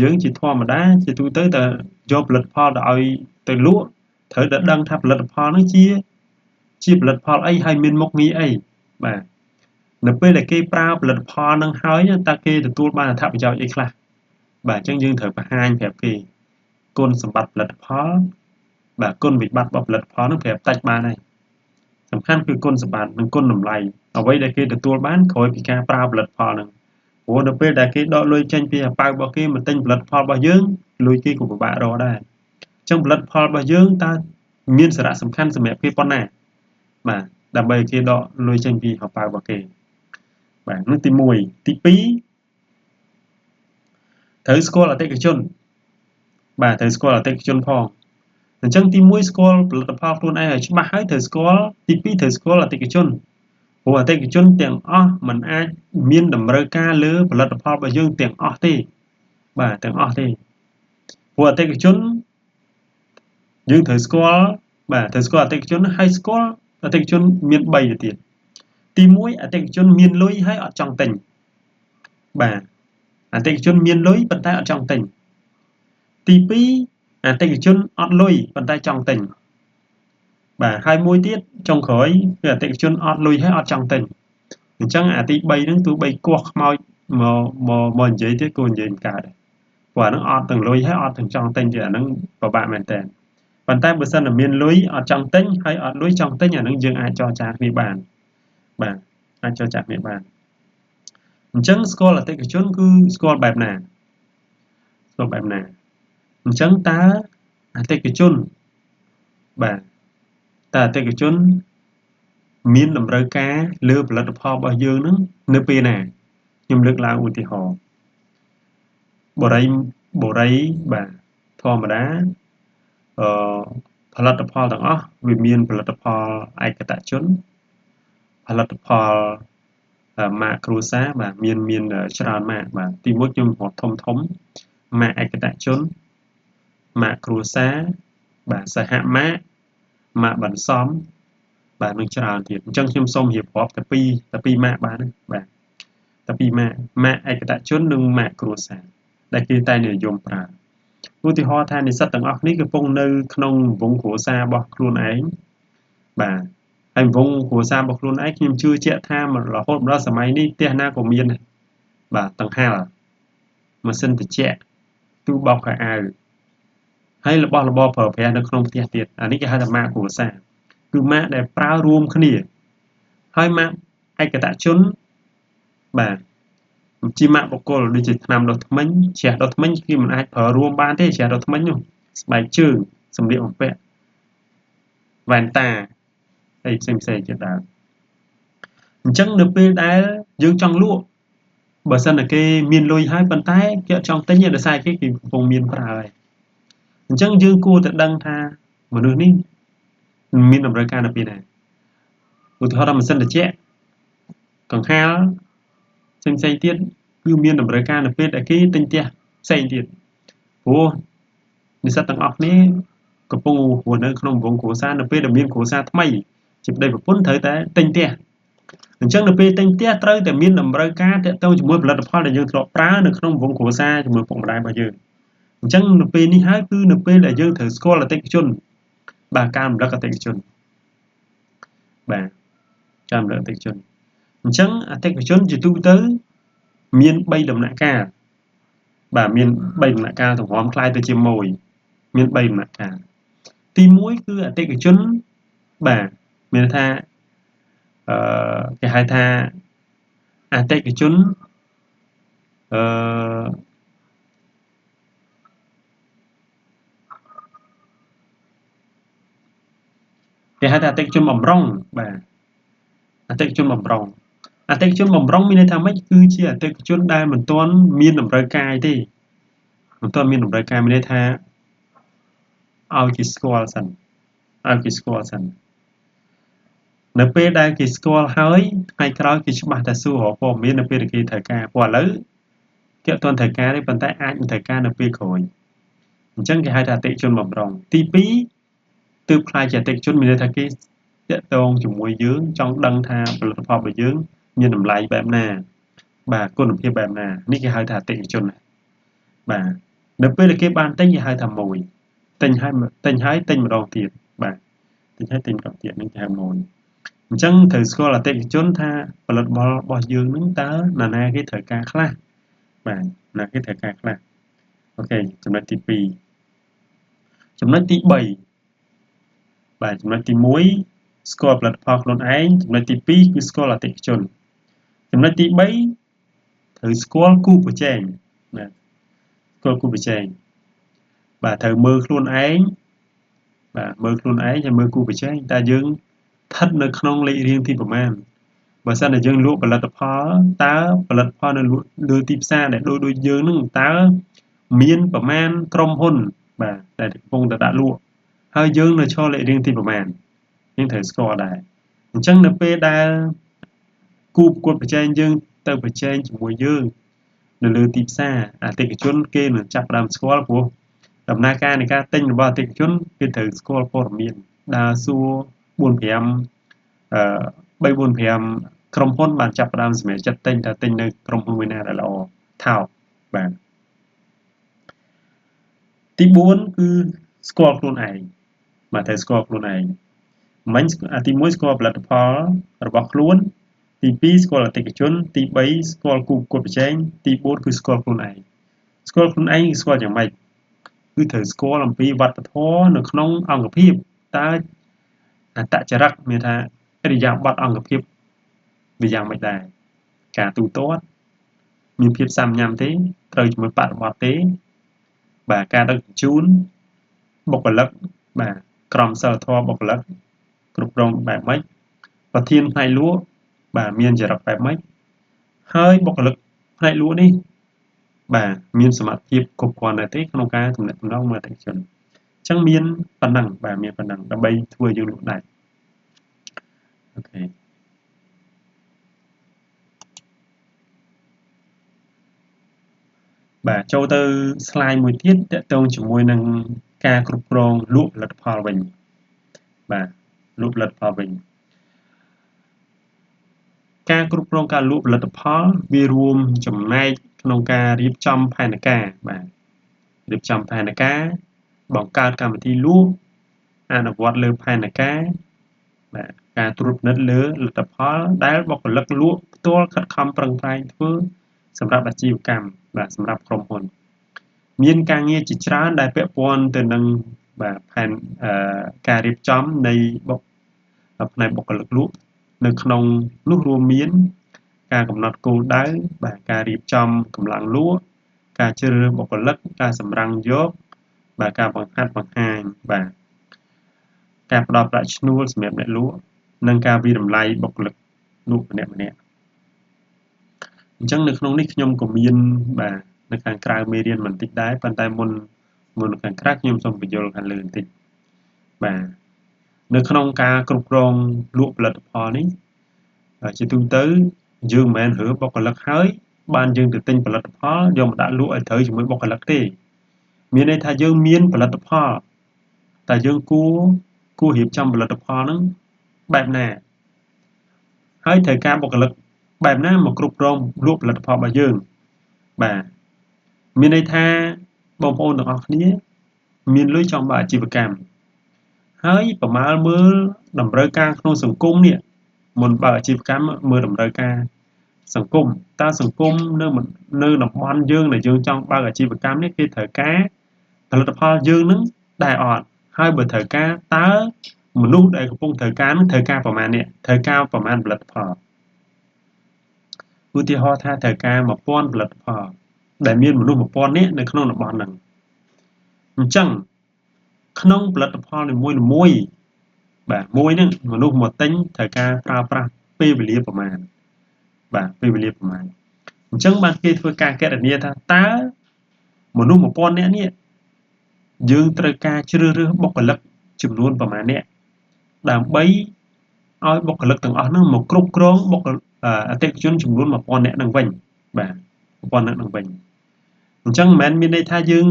យើងជាធម្មតាជាទូទៅតែយកផលិតផលទៅឲ្យទៅលក់ត្រូវតែដឹងថាផលិតផលហ្នឹងជាផលិតផលអីហើយមានមុខងារអីបាទនៅពេលដែលគេប្រើផលិតផលហ្នឹងហើយតើគេទទួលបានអត្ថប្រយោជន៍អីខ្លះបាទអញ្ចឹងយើងត្រូវបង្ហាញប្រាប់គេគុណសម្បត្តិផលិតផលបាទគុណវិបត្តិរបស់ផលិតផលហ្នឹងប្រាប់តិចបានហើយសំខាន់គឺគុណសម្បត្តិនិងគុណតម្លៃអ្វីដែលគេទទួលបានក្រោយពីការប្រើផលិតផលហ្នឹងព្រោះនៅពេលដែលគេដកលុយចេញពីហោប៉ៅរបស់គេមកទិញផលិតផលរបស់យើងលុយគេក៏ពិបាករកដែរអញ្ចឹងផលិតផលរបស់យើងតើមានសារៈសំខាន់សម្រាប់គេប៉ុណ្ណាបាទដើម្បីគេដកលុយចេញពីហោប៉ៅរបស់គេបាទនោះទី1ទី2ត្រូវស្គាល់អតិថិជនបាទត្រូវស្គាល់អតិថិជនផងអញ្ចឹងទី1ស្គាល់ផលិតផលខ្លួនឯងឲ្យច្បាស់ហើយត្រូវស្គាល់ទី2ត្រូវស្គាល់អតិថិជនព្រោះអតិថិជនទាំងអស់มันអាចមានតម្រូវការលើផលិតផលរបស់យើងទាំងអស់ទេបាទទាំងអស់ទេព្រោះអតិថិជនយើងត្រូវស្គាល់បាទត្រូវស្គាល់អតិថិជនហើយស្គាល់អតិថិជនមាន3ទៅទៀតទី1អតិថិជនមានលុយហើយអត់ចង់ទិញបាទអតិថិជនមានលុយប៉ុន្តែអត់ចង់ទិញទី2អតិថិជនអត់លុយប៉ុន្តែចង់ទិញបាទហើយមួយទៀតចុងក្រោយគឺអតិថិជនអត់លុយហើយអត់ចង់ទិញអញ្ចឹងអាទី3ហ្នឹងទោះបីគោះខ្មោចមកមកមកនិយាយទៀតក៏និយាយមិនកើតដែរព្រោះអាហ្នឹងអត់ទាំងលុយហើយអត់ទាំងចង់ទិញទៀតអាហ្នឹងពិបាកមែនតើប៉ុន្តែបើសិនតែមានលុយអត់ចង់ទិញហើយអត់លុយចង់ទិញអាហ្នឹងយើងអាចចរចាគ្នាបានបាទអាចចរចាគ្នាបានអញ្ចឹងស្គាល់អតិថិជនគឺស្គាល់បែបណាស្គាល់បែបណាអញ្ចឹងតើអតិថិជនបាទតើអតិថិជនមានតម្រូវការលើផលិតផលរបស់យើងនឹងនៅពេលណាខ្ញុំលើកឡើងឧទាហរណ៍បុរីបាទធម្មតាផលិតផលទាំងអស់វាមានផលិតផលឯកតជនផលិតផលម៉ាកគ្រួសារបាទមានច្រើនម៉ាកបាទទីមួយខ្ញុំរាប់ធំម៉ាកឯកតជនម៉ាកគ្រួសារបាទសហម៉ាកម៉ាកបន្សំបាទនឹងច្រើនទៀតអញ្ចឹងខ្ញុំសូមរៀបរាប់តែពីរម៉ាកបានបាទតែពីរម៉ាកម៉ាកឯកតជននិងម៉ាកគ្រួសារដែលគេតែនិយមប្រើឧទាហរណ៍ថានិស្សិតទាំងអស់គ្នាកំពុងនៅក្នុងវងគ្រួសាររបស់ខ្លួនឯងបាទហើយវងគ្រួសាររបស់ខ្លួនឯងខ្ញុំជឿជាក់ថារហូតមកដល់សម័យនេះផ្ទះណាក៏មានដែរបាទតង្ហាលម៉ាស៊ីនត្រជាក់ទូបោកខោអាវហើយរបស់របរប្រើប្រាស់នៅក្នុងផ្ទះទៀតអានេះគេហៅថាម៉ាកគ្រួសារគឺម៉ាកដែលប្រើរួមគ្នាហើយម៉ាកឯកតជនបាទជាម៉ាកបុគ្គលដូចជាថ្នាំដុសធ្មេញច្រាសដុសធ្មេញគេមិនអាចប្រើរួមបានទេច្រាសដុសធ្មេញនោះស្បែកជើងសម្លៀកបំពាក់វ៉ែនតាអីផ្សេងៗជាដើមអញ្ចឹងនៅពេលដែលយើងចង់លក់បើសិនតែគេមានលុយហើយប៉ុន្តែគេអត់ចង់ទិញទេដោយសារគេកំពុងមានប្រើហើយអញ្ចឹងយើងគួរតែដឹងថាមនុស្សនេះមានតម្រូវការនៅពេលណាឧទាហរណ៍ថាម៉ាស៊ីនត្រជាក់កង្ហារផ្សេងៗទៀតគឺមានតម្រូវការនៅពេលដែលគេទិញផ្ទះផ្សេងទៀតព្រោះនិស្សិតទាំងអស់គ្នាកំពុងរស់នៅក្នុងវងគ្រួសារនៅពេលដែលមានគ្រួសារថ្មីជាប្តីប្រពន្ធត្រូវតែទិញផ្ទះអញ្ចឹងនៅពេលទិញផ្ទះត្រូវតែមានតម្រូវការទាក់ទងជាមួយផលិតផលដែលយើងធ្លាប់ប្រើនៅក្នុងវងគ្រួសារជាមួយពុកម្ដាយរបស់យើង អញ្ចឹងនៅពេលនេះហើយគឺនៅពេលដែលយើងត្រូវស្គាល់អតិថិជនបាទការរំលឹកអតិថិជនបាទការរំលឹកអតិថិជនអញ្ចឹងអតិថិជនជាទូទៅមាន3ដំណាក់កាលបាទមាន3ដំណាក់កាលទម្រាំคล้ายទៅជាមួយមាន3ដំណាក់កាលទី1គឺអតិថិជនបាទមានថាគេហៅថាអតិថិជនអឺគេហៅថាអតិថិជនបំរុងបាទអតិថិជនបំរុងអតិថិជនបំរុងមានន័យថាម៉េចគឺជាអតិថិជនដែលមិនទាន់មានតម្រូវការទេមិនទាន់មានតម្រូវការមានន័យថាឲ្យគេស្គាល់សិនឲ្យគេស្គាល់សិននៅពេលដែលគេស្គាល់ហើយថ្ងៃក្រោយគេច្បាស់តែសួររកព័ត៌មាននៅពេលដែលគេត្រូវការព្រោះឥឡូវគេអត់ទាន់ត្រូវការទេប៉ុន្តែអាចនឹងត្រូវការនៅពេលក្រោយអញ្ចឹងគេហៅថាអតិថិជនបំរុងទី2ទើបក្លាយជាអតិថិជនមានន័យថាគេតាក់ទងជាមួយយើងចង់ដឹងថាផលិតផលរបស់យើងមានតម្លៃបែបណាបាទគុណភាពបែបណានេះគេហៅថាអតិថិជនបាទនៅពេលដែលគេបានទិញគេហៅថាម៉ួយទិញហើយទិញម្ដងទៀតបាទទិញហើយទិញម្ដងទៀតនេះគេហៅម៉ួយអញ្ចឹងត្រូវស្គាល់អតិថិជនថាផលិតផលរបស់យើងនឹងតើណានាគេត្រូវការខ្លះបាទណាគេត្រូវការខ្លះអូខេចំណុចទី2ចំណុចទី3បាទចំណុចទី1ស្គាល់ផលិតផលខ្លួនឯងចំណុចទី2គឺស្គាល់អតិថិជនចំណុចទី3ត្រូវស្គាល់គូប្រជែងបាទស្គាល់គូប្រជែងបាទត្រូវមើលខ្លួនឯងបាទមើលខ្លួនឯងហើយមើលគូប្រជែងតើយើងស្ថិតនៅក្នុងលេខរៀងទីប្រមាណបើសិនតែយើងលក់ផលិតផលតើផលិតផលនៅលក់លើទីផ្សារដែលដូចយើងនឹងតើមានប្រមាណក្រុមហ៊ុនបាទដែលកំពុងតែដាក់លក់ហើយយើងនៅឈរលេខរៀងទីប្រមាណយើងត្រូវស្គាល់ដែរអញ្ចឹងនៅពេលដែលគូប្រកួតប្រជែងយើងទៅប្រជែងជាមួយយើងនៅលើទីផ្សារអតិថិជនគេនឹងចាប់ផ្ដើមស្គាល់ព្រោះដំណើរការនៃការទិញរបស់អតិថិជនគេត្រូវស្គាល់ព័ត៌មានដើរសួរ4 5 3 4 5ក្រុមហ៊ុនបានចាប់ផ្ដើមសម្រេចចិត្តទិញថាទិញនៅក្រុមហ៊ុនមួយណាដែលល្អថោកបាទទី4គឺស្គាល់ខ្លួនឯងបាទត្រូវស្គាល់ខ្លួនឯងមិញអាទី1ស្គាល់ផលិតផលរបស់ខ្លួនទី2ស្គាល់អតិថិជនទី3ស្គាល់គូប្រកួតប្រជែងទី4គឺស្គាល់ខ្លួនឯងស្គាល់ខ្លួនឯងគឺស្គាល់យ៉ាងម៉េចគឺត្រូវស្គាល់អំពីវប្បធម៌នៅក្នុងអង្គភាពតើអត្តចរិតមានថាឥរិយាបថអង្គភាពវាយ៉ាងម៉េចដែរការទូទាត់មានភាពសាមញ្ញទេត្រូវជាមួយបរិបទទេបាទការដឹកជញ្ជូនបុគ្គលិកបាទក្រមសីលធម៌បុគ្គលិកគ្រប់គ្រងបែបម៉េចប្រធានផ្នែកលក់បាទមានចរិតបែបម៉េចហើយបុគ្គលិកផ្នែកលក់នេះបាទមានសមត្ថភាពគ្រប់គ្រាន់ដែរទេក្នុងការទំនាក់ទំនងមួយអតិថិជនអញ្ចឹងមានប៉ុណ្ណឹងបាទមានប៉ុណ្ណឹងដើម្បីធ្វើយើងលក់ដាច់អូខេបាទចូលទៅ slide មួយទៀតទាក់ទងជាមួយនឹងការគ្រប់គ្រងលក់ផលិតផលវិញបាទលក់ផលិតផលវិញការគ្រប់គ្រងការលក់ផលិតផលវារួមចំណែកក្នុងការរៀបចំផែនការបាទរៀបចំផែនការបង្កើតកម្មវិធីលក់អនុវត្តលើផែនការបាទការត្រួតពិនិត្យលើលទ្ធផលដែលបុគ្គលិកលក់ផ្ទាល់ខិតខំប្រឹងប្រែងធ្វើសម្រាប់អាជីវកម្មបាទសម្រាប់ក្រុមហ៊ុនមានការងារជាច្រើនដែលពាក់ព័ន្ធទៅនឹងបាទផែនការរៀបចំនៃផ្នែកបុគ្គលិកលក់នៅក្នុងនោះរួមមានការកំណត់គោលដៅបាទការរៀបចំកម្លាំងលក់ការជ្រើសរើសបុគ្គលិកការសម្រាំងយកបាទការបង្ហាត់បង្ហាញបាទការផ្ដល់ប្រាក់ឈ្នួលសម្រាប់អ្នកលក់និងការវាយតម្លៃបុគ្គលិកលក់ម្នាក់ៗអញ្ចឹងនៅក្នុងនេះខ្ញុំក៏មានបាទនៅខាងក្រៅមេរៀនបន្តិចដែរប៉ុន្តែមុនខាងក្រៅខ្ញុំសូមបញ្យល់ខាងលើបន្តិចបាទនៅក្នុងការគ្រប់គ្រងលក់ផលិតផលនេះជាទូទៅយើងមិនមែនរើបុគ្គលិកហើយបានយើងទៅទិញផលិតផលយកមកដាក់លក់ឲ្យត្រូវជាមួយបុគ្គលិកទេមានន័យថាយើងមានផលិតផលតែយើងគួររៀបចំផលិតផលហ្នឹងបែបណាហើយត្រូវការបុគ្គលិកបែបណាមកគ្រប់គ្រងលក់ផលិតផលរបស់យើងបាទមានន័យថា បងប្អូនទាំងអស់គ្នាមានលុយចង់បើកអាជីវកម្មហើយប្រមាលមើលតម្រូវការក្នុងសង្គមនេះមុនបើកអាជីវកម្មមើលតម្រូវការសង្គមតើសង្គមនៅតំបន់យើងដែលយើងចង់បើកអាជីវកម្មនេះគេត្រូវការផលិតផលយើងនឹងដែរអត់ហើយបើត្រូវការតើមនុស្សដែលកំពុងត្រូវការនឹងត្រូវការប្រមាណនេះត្រូវការប្រមាណផលិតផលឧទាហរណ៍ថាត្រូវការ1000ផលិតផលដែលមានមនុស្ស1000នាក់នៅក្នុងតំបន់ហ្នឹងអញ្ចឹងក្នុងផលិតផលនីមួយៗបាទមួយហ្នឹងមនុស្សមកទិញត្រូវការប្រើប្រាស់ពេលវេលាប្រមាណបាទពេលវេលាប្រមាណអញ្ចឹងបានគេធ្វើការគណនាថាតើមនុស្ស1000នាក់នេះយើងត្រូវការជ្រើសរើសបុគ្គលិកចំនួនប្រមាណអ្នកដើម្បីឲ្យបុគ្គលិកទាំងអស់ហ្នឹងមកគ្រប់គ្រងបុគ្គលអតិថិជនចំនួន1000នាក់ហ្នឹងវិញបាទ1000នាក់ហ្នឹងវិញអញ្ចឹងមិនមែនមានន័យថាយើង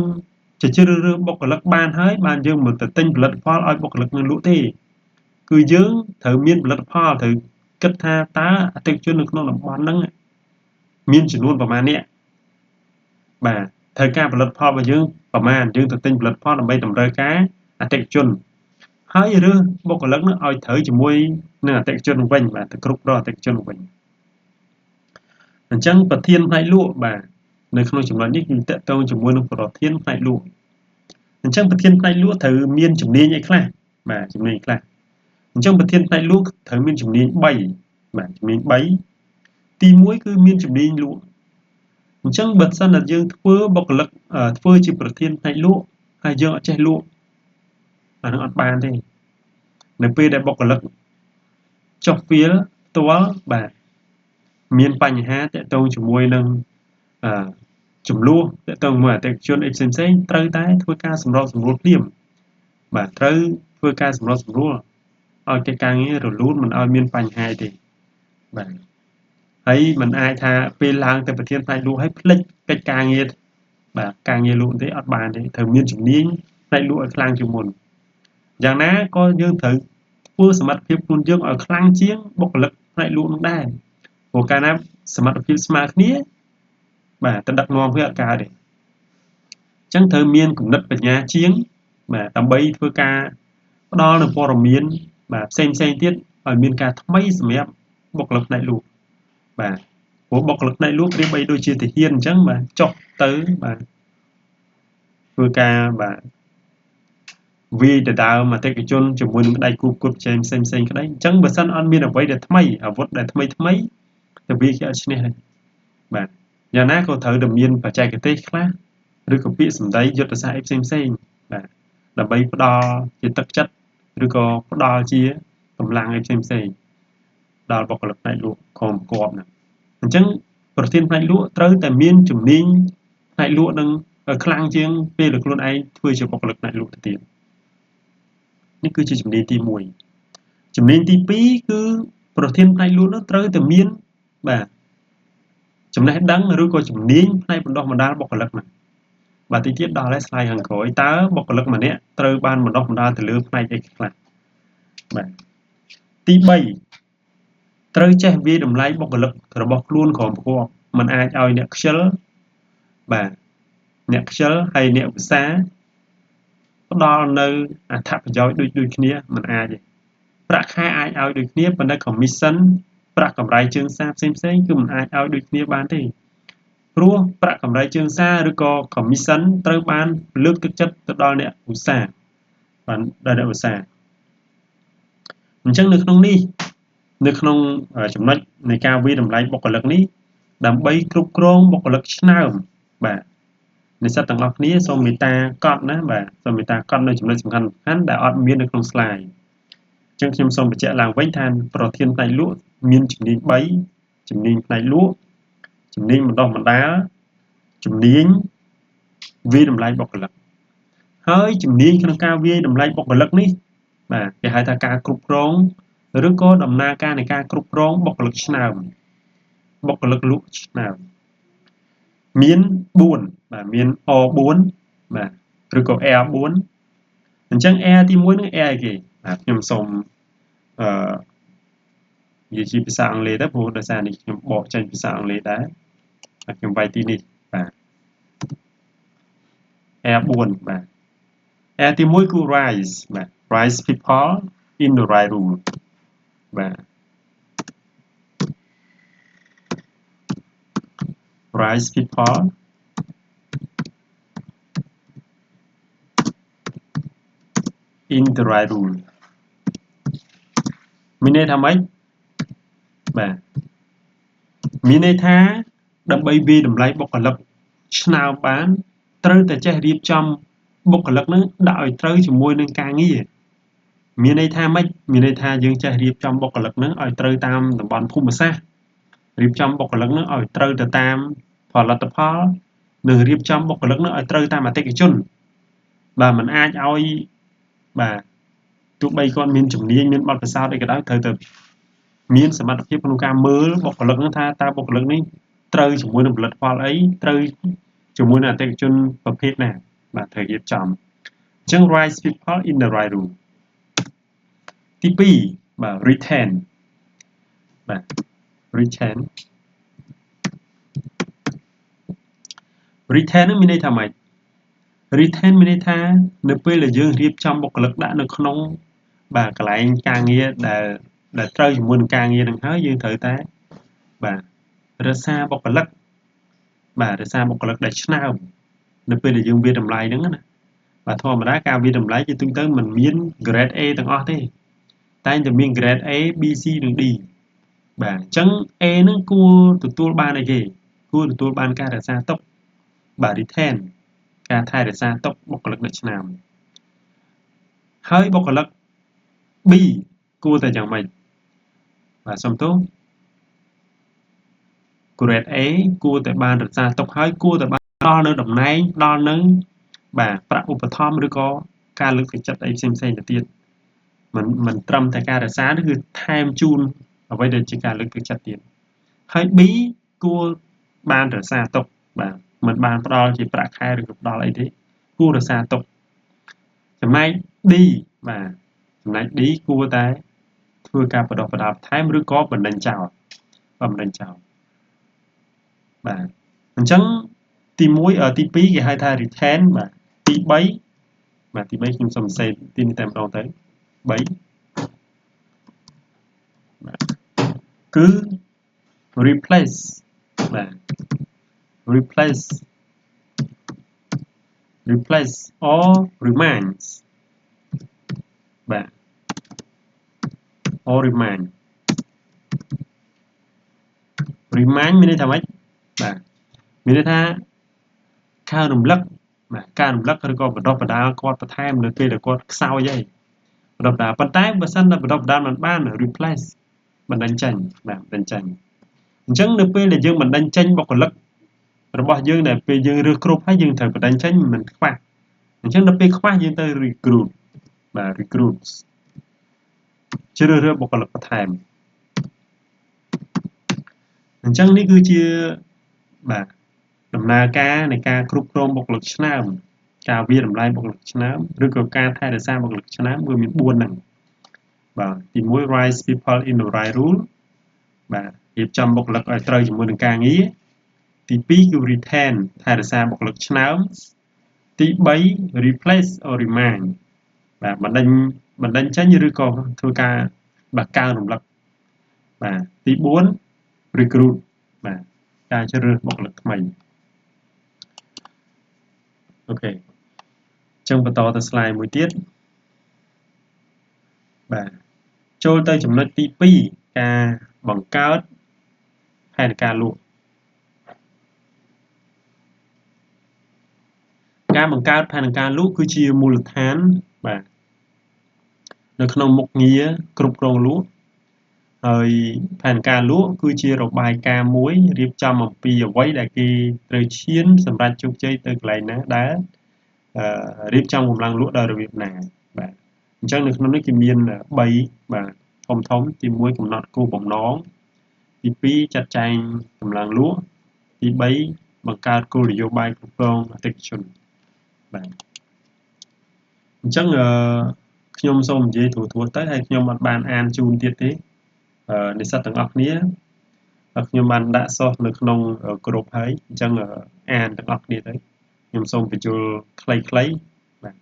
จะជ្រើសរើសបុគ្គលិកបានហើយបានយើងមកទៅទិញផលិតផលឲ្យបុគ្គលិកនឹងលក់ទេគឺយើងត្រូវមានផលិតផលត្រូវគិតថាតើអតិថិជននៅក្នុងតំបន់ហ្នឹងមានចំនួនប្រមាណអ្នកបាទត្រូវការផលិតផលរបស់យើងប្រមាណយើងទៅទិញផលិតផលដើម្បីតម្រូវការអតិថិជនហើយរើសបុគ្គលិកនោះឲ្យត្រូវជាមួយនឹងអតិថិជនវិញបាទទៅគ្រប់គ្រងអតិថិជនវិញអញ្ចឹងប្រធានផ្នែកលក់បាទនៅក្នុងចំណុចនេះគឺតកតងជាមួយនឹងប្រធានផ្នែកលក់អញ្ចឹងប្រធានផ្នែកលក់ត្រូវមានជំនាញអីខ្លះបាទជំនាញខ្លះអញ្ចឹងប្រធានផ្នែកលក់ត្រូវមានជំនាញ3បាទជំនាញ3ទី1គឺមានជំនាញលក់អញ្ចឹងបើសិនតែយើងធ្វើបុគ្គលិកធ្វើជាប្រធានផ្នែកលក់ហើយយើងអត់ចេះលក់អានឹងអត់បានទេនៅពេលដែលបុគ្គលិកចុះវាលផ្ទាល់បាទមានបញ្ហាតាក់ទងជាមួយនឹងចំនួនតាក់ទងមួយអតិថិជនអីផ្សេងផ្សេងត្រូវតែធ្វើការសម្របសម្រួលភ្លាមបាទត្រូវធ្វើការសម្របសម្រួលឲ្យកិច្ចការងាររលូនមិនឲ្យមានបញ្ហាទេបាទហើយមិនអាចថាពេលឡើងទៅប្រធានផ្នែកលក់ឲ្យភ្លេចកិច្ចការងារបាទការងារលក់ទេអត់បានទេត្រូវមានជំនាញផ្នែកលក់ឲ្យខ្លាំងជាងមុនយ៉ាងណាក៏យើងត្រូវធ្វើសមត្ថភាពខ្លួនយើងឲ្យខ្លាំងជាងបុគ្គលិកផ្នែកលក់នោះដែរព្រោះកាលណាសមត្ថភាពស្មើគ្នាបាទទៅដឹកនាំវាអត់កើតទេអញ្ចឹងត្រូវមានគំនិតបញ្ញាជាងបាទដើម្បីធ្វើការផ្ដល់នូវព័ត៌មានបាទផ្សេងផ្សេងទៀតឲ្យមានការថ្មីសម្រាប់បុគ្គលិកផ្នែកលក់បាទព្រោះបុគ្គលិកផ្នែកលក់ប្រៀបបីដូចជាទាហានអញ្ចឹងបាទចុះទៅបាទធ្វើការបាទវាយទៅដើមអតិថិជនជាមួយនឹងដៃគូប្រកួតប្រជែងផ្សេងផ្សេងក្តីអញ្ចឹងបើសិនអត់មានអ្វីដែលថ្មីអាវុធដែលថ្មីថ្មីទៅវាគេអត់ឈ្នះទេបាទយ៉ាងណាក៏ត្រូវតែមានបច្ចេកទេសខ្លះឬក៏ពាក្យសម្ដីយុទ្ធសាស្ត្រអីផ្សេងផ្សេងបាទដើម្បីផ្ដល់ជាទឹកចិត្តឬក៏ផ្ដល់ជាកម្លាំងអីផ្សេងផ្សេងដល់បុគ្គលិកផ្នែកលក់ខំគប់ហ្នឹងអញ្ចឹងប្រធានផ្នែកលក់ត្រូវតែមានជំនាញផ្នែកលក់នឹងខ្លាំងជាងពេលដែលខ្លួនឯងធ្វើជាបុគ្គលិកផ្នែកលក់ទៅទៀតនេះគឺជាជំនាញទី1ជំនាញទី2គឺប្រធានផ្នែកលក់នោះត្រូវតែមានបាទចំណេះដឹងឬក៏ជំនាញផ្នែកបណ្ដុះបណ្ដាលបុគ្គលិកហ្នឹងបាទទីទៀតដល់ហើយស្លាយខាងក្រោយតើបុគ្គលិកម្នាក់ត្រូវបានបណ្ដុះបណ្ដាលទៅលើផ្នែកអីខ្លះបាទទី3ត្រូវចេះវាយតម្លៃបុគ្គលិករបស់ខ្លួនក្រោមប្រកបមិនអាចឲ្យអ្នកខ្ជិលបាទអ្នកខ្ជិលហើយអ្នកឧស្សាហ៍ផ្ដល់នៅអត្ថប្រយោជន៍ដូចគ្នាមិនអាចទេប្រាក់ខែអាចឲ្យដូចគ្នាប៉ុន្តែ commission ប្រាក់កម្រៃជើងសារផ្សេងផ្សេងគឺមិនអាចឲ្យដូចគ្នាបានទេព្រោះប្រាក់កម្រៃជើងសារឬក៏ commission ត្រូវបានលើកទឹកចិត្តទៅដល់អ្នកឧស្សាហ៍បានដល់អ្នកឧស្សាហ៍អញ្ចឹងនៅក្នុងនេះនៅក្នុងចំណុចនៃការវាយតម្លៃបុគ្គលិកនេះដើម្បីគ្រប់គ្រងបុគ្គលិកឆ្នើមបាទនិស្សិតទាំងអស់គ្នាសូមមេត្តាកត់ណាបាទសូមមេត្តាកត់នៅចំណុចសំខាន់ៗដែលអត់មាននៅក្នុង slide អញ្ចឹងខ្ញុំសូមបញ្ជាក់ឡើងវិញថាប្រធានផ្នែកលក់មានជំនាញ3ជំនាញផ្នែកលក់ជំនាញបណ្ដុះបណ្ដាលជំនាញវាយតម្លៃបុគ្គលិកហើយជំនាញក្នុងការវាយតម្លៃបុគ្គលិកនេះបាទគេហៅថាការគ្រប់គ្រងឬក៏ដំណើរការនៃការគ្រប់គ្រងបុគ្គលិកឆ្នើមបុគ្គលិកលក់ឆ្នើមមាន4បាទមាន O4 បាទឬក៏ R4 អញ្ចឹង R ទី1នឹង R អីគេបាទខ្ញុំសូមអឺនិយាយជាភាសាអង់គ្លេសទៅព្រោះដោយសារនេះខ្ញុំបកចេញភាសាអង់គ្លេសដែរបាទខ្ញុំវាយទីនេះបាទ R 4 បាទ R ទី1គឺ rise បាទ rise people in the right role បាទ rise people in the right role មានន័យថាម៉េចបាទមានន័យថាដើម្បីវាយតម្លៃបុគ្គលិកឆ្នើមបានត្រូវតែចេះរៀបចំបុគ្គលិកនឹងដាក់ឲ្យត្រូវជាមួយនឹងការងារមានន័យថាម៉េចមានន័យថាយើងចេះរៀបចំបុគ្គលិកនឹងឲ្យត្រូវតាមតំបន់ភូមិសាស្ត្ររៀបចំបុគ្គលិកនឹងឲ្យត្រូវទៅតាមផលិតផលនិងរៀបចំបុគ្គលិកនឹងឲ្យត្រូវតាមអតិថិជនបាទมันអាចឲ្យបាទទោះបីគាត់មានជំនាញមានបទពិសោធន៍អីក៏ដោយត្រូវតែមានសមត្ថភាពក្នុងការមើលបុគ្គលិកនឹងថាតើបុគ្គលិកនេះត្រូវជាមួយនឹងផលិតផលអីត្រូវជាមួយនឹងអតិថិជនប្រភេទណាបាទត្រូវរៀបចំអញ្ចឹង right people in the right role ទី2បាទ retain បាទ retain retain នឹងមានន័យថាម៉េច retain មានន័យថានៅពេលដែលយើងរៀបចំបុគ្គលិកដាក់នៅក្នុងបាទកន្លែងការងារដែលត្រូវជាមួយនឹងការងារនឹងហើយយើងត្រូវតែបាទរក្សាបុគ្គលិកបាទរក្សាបុគ្គលិកដែលឆ្នើមនៅពេលដែលយើងវាយតម្លៃហ្នឹងណាបាទធម្មតាការវាយតម្លៃជាទូទៅមិនមាន grade A ទាំងអស់ទេតែងតែមាន grade A B C និង D បាទអញ្ចឹង A ហ្នឹងគួរទទួលបានអីគេគួរទទួលបានការរក្សាទុកបាទ retain ការថែរក្សាទុកបុគ្គលិកដែលឆ្នើមហើយបុគ្គលិក B គួរតែយ៉ាងម៉េចបាទសុំទោស grade A គួរតែបានរក្សាទុកហើយគួរតែបានដល់នៅតំណែងដល់នឹងបាទប្រាក់ឧបត្ថម្ភឬក៏ការលើកទឹកចិត្តអីផ្សេងៗទៅទៀតមិនត្រឹមតែការរក្សានេះគឺថែមជូនអ្វីដែលជាការលើកទឹកចិត្តទៀតហើយ B គួរបានរក្សាទុកបាទមិនបានផ្ដល់ជាប្រាក់ខែឬក៏ផ្ដល់អីទេគួររក្សាទុកចំណែក D បាទចំណែក D គួរតែធ្វើការបណ្ដុះបណ្ដាលបន្ថែមឬក៏បណ្ដេញចោលបាទបណ្ដេញចោលបាទអញ្ចឹងទី1ទី2គេហៅថា retain បាទទី3បាទទី3ខ្ញុំសូមសរសេរទីនេះតែម្ដងទៅ3បាទគឺ replace បាទ replace replace or reminds បាទ or remind remind មានន័យថាម៉េចបាទមានន័យថាការរំលឹកបាទការរំលឹកឬក៏បណ្ដុះបណ្ដាលគាត់បន្ថែមនៅពេលដែលគាត់ខ្សោយហើយបណ្ដុះបណ្ដាលប៉ុន្តែបើសិនតែបណ្ដុះបណ្ដាលមិនបាន replace បណ្ដេញចេញបាទបណ្ដេញចេញអញ្ចឹងនៅពេលដែលយើងបណ្ដេញចេញបុគ្គលិករបស់យើងដែលពេលយើងរើសគ្រប់ហើយយើងត្រូវបណ្ដេញចេញមិនខ្វះអញ្ចឹងដល់ពេលខ្វះយើងទៅ recruit បាទ recruit ជ្រើសរើសបុគ្គលិកបន្ថែមអញ្ចឹងនេះគឺជាបាទដំណើរការនៃការគ្រប់គ្រងបុគ្គលិកឆ្នើមការវាយតម្លៃបុគ្គលិកឆ្នើមឬក៏ការថែរក្សាបុគ្គលិកឆ្នើមវាមាន4ហ្នឹងបាទទី1 rise people in the right role បាទរៀបចំបុគ្គលិកឲ្យត្រូវជាមួយនឹងការងារទី2គឺ retain ថែរក្សាបុគ្គលិកឆ្នើមទី3 replace or remind បាទបណ្ដេញចេញឬក៏ធ្វើការបាទកើនរំលឹកបាទទី4 recruit បាទការជ្រើសរើសបុគ្គលិកថ្មីOK អញ្ចឹងបន្តទៅ slide មួយទៀតបាទចូលទៅចំណុចទី2ការបង្កើតផែនការលក់ការបង្កើតផែនការលក់គឺជាមូលដ្ឋានបាទនៅក្នុងមុខងារគ្រប់គ្រងលក់ហើយផែនការលក់គឺជារបាយការណ៍មួយរៀបចំអំពីអ្វីដែលគេត្រូវឈានសម្រាប់ជោគជ័យទៅកន្លែងណាដែលរៀបចំកម្លាំងលក់ដោយរបៀបណាបាទអញ្ចឹងនៅក្នុងនេះគេមាន3បាទធំធំទី1កំណត់គោលបំណងទី2ចាត់ចែងកម្លាំងលក់ទី3បង្កើតគោលនយោបាយគ្រប់គ្រងអតិថិជនបាទអញ្ចឹងខ្ញុំសូមនិយាយត្រួសៗទៅហើយខ្ញុំអត់បានអានជូនទៀតទេនិស្សិតទាំងអស់គ្នាខ្ញុំបានដាក់សោះនៅក្នុងក្រុមហើយអញ្ចឹងអានទាំងអស់គ្នាទៅ ខ្ញុំសូមបញ្យល់ខ្លីៗបាទ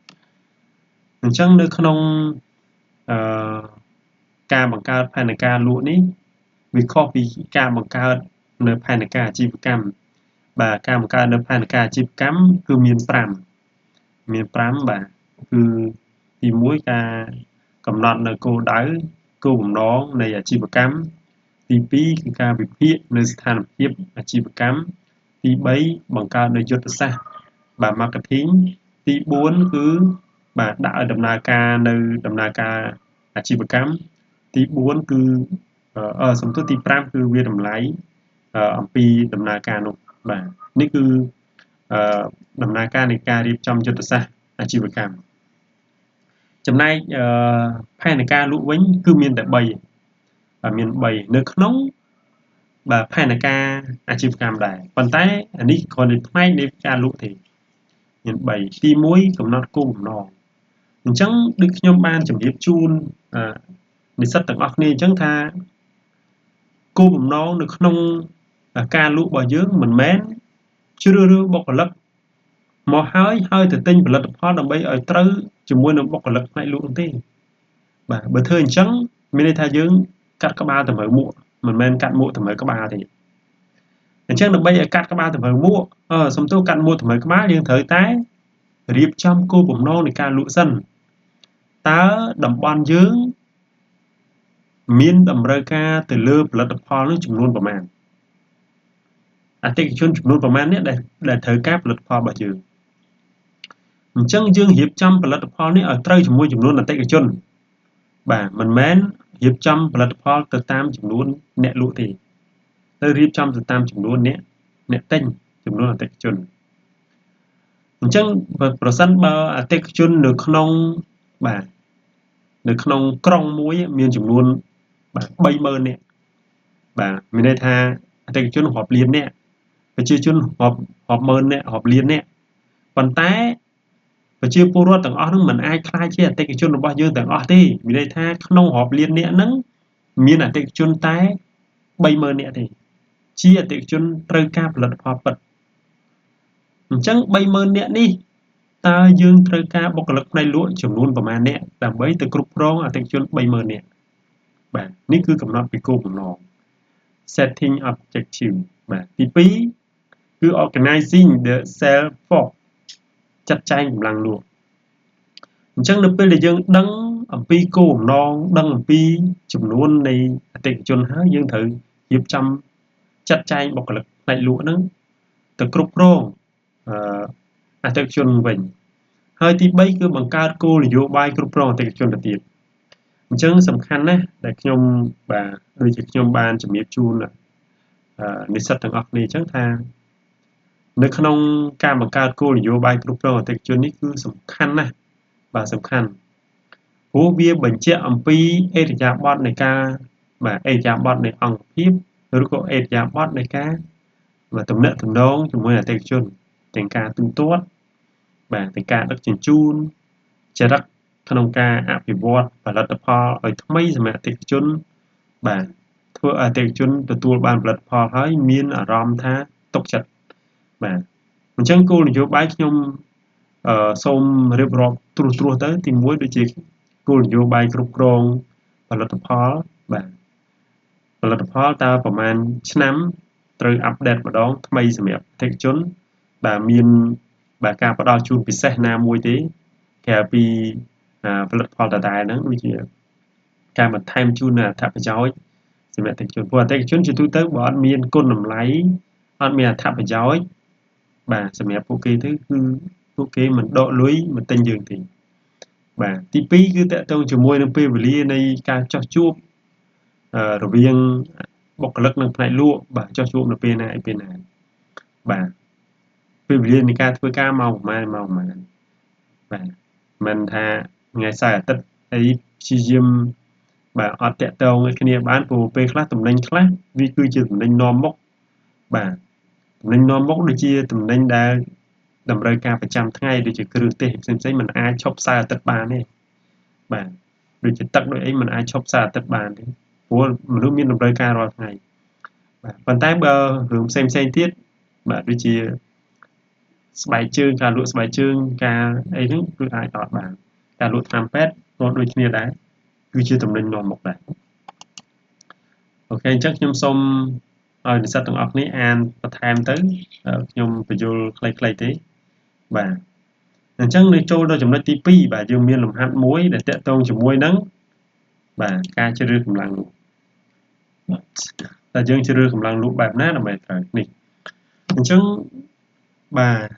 អញ្ចឹងនៅក្នុងអឺការបង្កើតផែនការលក់នេះវាខុសពីការបង្កើតនៅផែនការអាជីវកម្មបាទការបង្កើតនៅផែនការអាជីវកម្មគឺមាន5មាន5បាទគឺទី1ការកំណត់នៅគោលដៅគោលបំណងនៃអាជីវកម្មទី2គឺការវិភាគនៅស្ថានភាពអាជីវកម្មទី3បង្កើតនៅយុទ្ធសាស្ត្របាទ marketing ទី4គឺបាទដាក់ឲ្យដំណើរការនៅដំណើរការអាជីវកម្មទី4គឺសំទោសទី5គឺវាតម្លៃអំពីដំណើរការនោះបាទនេះគឺដំណើរការនៃការរៀបចំយុទ្ធសាស្ត្រអាជីវកម្មចំណែកផែនការលក់វិញគឺមានតែ3បាទមាន3នៅក្នុងបាទផែនការអាជីវកម្មដែរប៉ុន្តែអានេះគ្រាន់តែផ្នែកនៃការលក់ទេមាន3ទី1កំណត់គោលបំណងអញ្ចឹងដូចខ្ញុំបានជម្រាបជូននិស្សិតទាំងអស់គ្នាអញ្ចឹងថាគោលបំណងនៅក្នុងការលក់របស់យើងមិនមែនជ្រើសរើសបុគ្គលិកមកហើយហើយទៅទិញផលិតផលដើម្បីឲ្យត្រូវជាមួយនឹងបុគ្គលិកផ្នែកលក់នោះទេបាទបើធ្វើអញ្ចឹងមានន័យថាយើងកាត់ក្បាលតម្រូវមួកមិនមែនកាត់មួកតម្រូវក្បាលទេអញ្ចឹងដើម្បីឲ្យកាត់ក្បាលតម្រូវមួកសំទោសកាត់មួកតម្រូវក្បាលយើងត្រូវតែរៀបចំគោលបំណងនៃការលក់សិនតើតំបន់យើងមានតម្រូវការទៅលើផលិតផលនោះចំនួនប្រមាណអតិថិជនចំនួនប្រមាណនេះដែលត្រូវការផលិតផលរបស់យើងអញ្ចឹងយើងរៀបចំផលិតផលនេះឲ្យត្រូវជាមួយចំនួនអតិថិជនបាទមិនមែនរៀបចំផលិតផលទៅតាមចំនួនអ្នកលក់ទេទៅរៀបចំទៅតាមចំនួនអ្នកទិញចំនួនអតិថិជនអញ្ចឹងប្រសិនបើអតិថិជននៅក្នុងបាទនៅក្នុងក្រុងមួយមានចំនួនបាទ30000នាក់បាទមានន័យថាអតិថិជនរាប់លាននាក់ប្រជាជនរាប់ម៉ឺននាក់រាប់លាននាក់ប៉ុន្តែប្រជាពលរដ្ឋទាំងអស់នោះមិនអាចក្លាយជាអតិថិជនរបស់យើងទាំងអស់ទេមានន័យថាក្នុងរាប់លាននាក់ហ្នឹងមានអតិថិជនតែ30000នាក់ទេជាអតិថិជនត្រូវការផលិតផលពិតអញ្ចឹង30000នាក់នេះតើយើងត្រូវការបុគ្គលិកផ្នែកលក់ចំនួនប្រមាណអ្នកដើម្បីទៅគ្រប់គ្រងអតិថិជន30000នាក់បាទនេះគឺកំណត់ពីគោលបំណង setting objective បាទទី2គឺ organizing the sales force ចាត់ចែងកម្លាំងលក់អញ្ចឹងនៅពេលដែលយើងដឹងអំពីគោលបំណងដឹងអំពីចំនួននៃអតិថិជនហើយយើងត្រូវរៀបចំចាត់ចែងបុគ្គលិកផ្នែកលក់ហ្នឹងទៅគ្រប់គ្រងអតិថិជនវិញហើយទី3គឺបង្កើតគោលនយោបាយគ្រប់គ្រងអតិថិជនទៅទៀតអញ្ចឹងសំខាន់ណាស់ដែលខ្ញុំបាទដូចជាខ្ញុំបានជំរាបជូននិស្សិតទាំងអស់គ្នាអញ្ចឹងថានៅក្នុងការបង្កើតគោលនយោបាយគ្រប់គ្រងអតិថិជននេះគឺសំខាន់ណាស់បាទសំខាន់ព្រោះវាបញ្ជាក់អំពីឥរិយាបថនៃការបាទឥរិយាបថនៃអង្គភាពឬក៏ឥរិយាបថនៃការបាទទំនាក់ទំនងជាមួយអតិថិជនទាំងការទូទាត់បាទទាំងការដឹកជញ្ជូនចរិតក្នុងការអភិវឌ្ឍផលិតផលឲ្យថ្មីសម្រាប់អតិថិជនបាទធ្វើឲ្យអតិថិជនទទួលបានផលិតផលហើយមានអារម្មណ៍ថាទុកចិត្តបាទអញ្ចឹងគោលនយោបាយខ្ញុំសូមរៀបរាប់ត្រួសៗទៅទី1ដូចជាគោលនយោបាយគ្រប់គ្រងផលិតផលបាទផលិតផលតើប្រហែលឆ្នាំត្រូវ update ម្ដងថ្មីសម្រាប់អតិថិជនបាទមានបាទការផ្ដល់ជូនពិសេសណាមួយទេក្រៅពីផលិតផលដដែលហ្នឹងដូចជាការបន្ថែមជូននូវអត្ថប្រយោជន៍សម្រាប់អតិថិជនព្រោះអតិថិជនជាទូទៅបើអត់មានគុណតម្លៃអត់មានអត្ថប្រយោជន៍បាទសម្រាប់ពួកគេទៅគឺពួកគេមិនដកលុយមកទិញយើងទេបាទទី2គឺតកតងជាមួយនឹងពេលវេលានៃការចោះជួបរវាងបុគ្គលិកនិងផ្នែកលក់បាទចោះជួបនៅពេលណាឯពេលណាបាទពេលវេលានៃការធ្វើការម៉ោងប្រហែលម៉ោងប្រហែលបាទមិនថាថ្ងៃសៅរ៍អាទិត្យអីព្យាយាមបាទអត់តាក់ទងគ្នាបានព្រោះពេលខ្លះតំណែងខ្លះវាគឺជាតំណែងនាំមុខបាទតំណែងនាំមុខដូចជាតំណែងដែលតម្រូវការប្រចាំថ្ងៃដូចជាគ្រឿងទេសផ្សេងៗมันអាចឈប់សៅរ៍អាទិត្យបានទេបាទដូចជាទឹកដូចអីมันអាចឈប់សៅរ៍អាទិត្យបានទេព្រោះមនុស្សមានតម្រូវការរាល់ថ្ងៃបាទប៉ុន្តែបើរឿងផ្សេងផ្សេងទៀតបាទដូចជា ស្បែកជើងការលក់ស្បែកជើងការអីហ្នឹងគឺអាចអត់បានការលក់ថ្នាំពេទ្យក៏ដូចគ្នាដែរគឺជាទំនិញនាំមុខដែរ OK អញ្ចឹងខ្ញុំសូមឲ្យនិស្សិតទាំងអស់គ្នាអានបន្ថែមទៅខ្ញុំពន្យល់ខ្លីៗទេបាទអញ្ចឹងនៅចូលដល់ចំណុចទី2បាទយើងមានលំហាត់មួយដែលតាក់ទងជាមួយនឹងបាទការជ្រើសរើសកម្លាំងលក់តែយើងជ្រើសរើសកម្លាំងលក់បែបណាដើម្បីត្រូវនេះអញ្ចឹងបាទ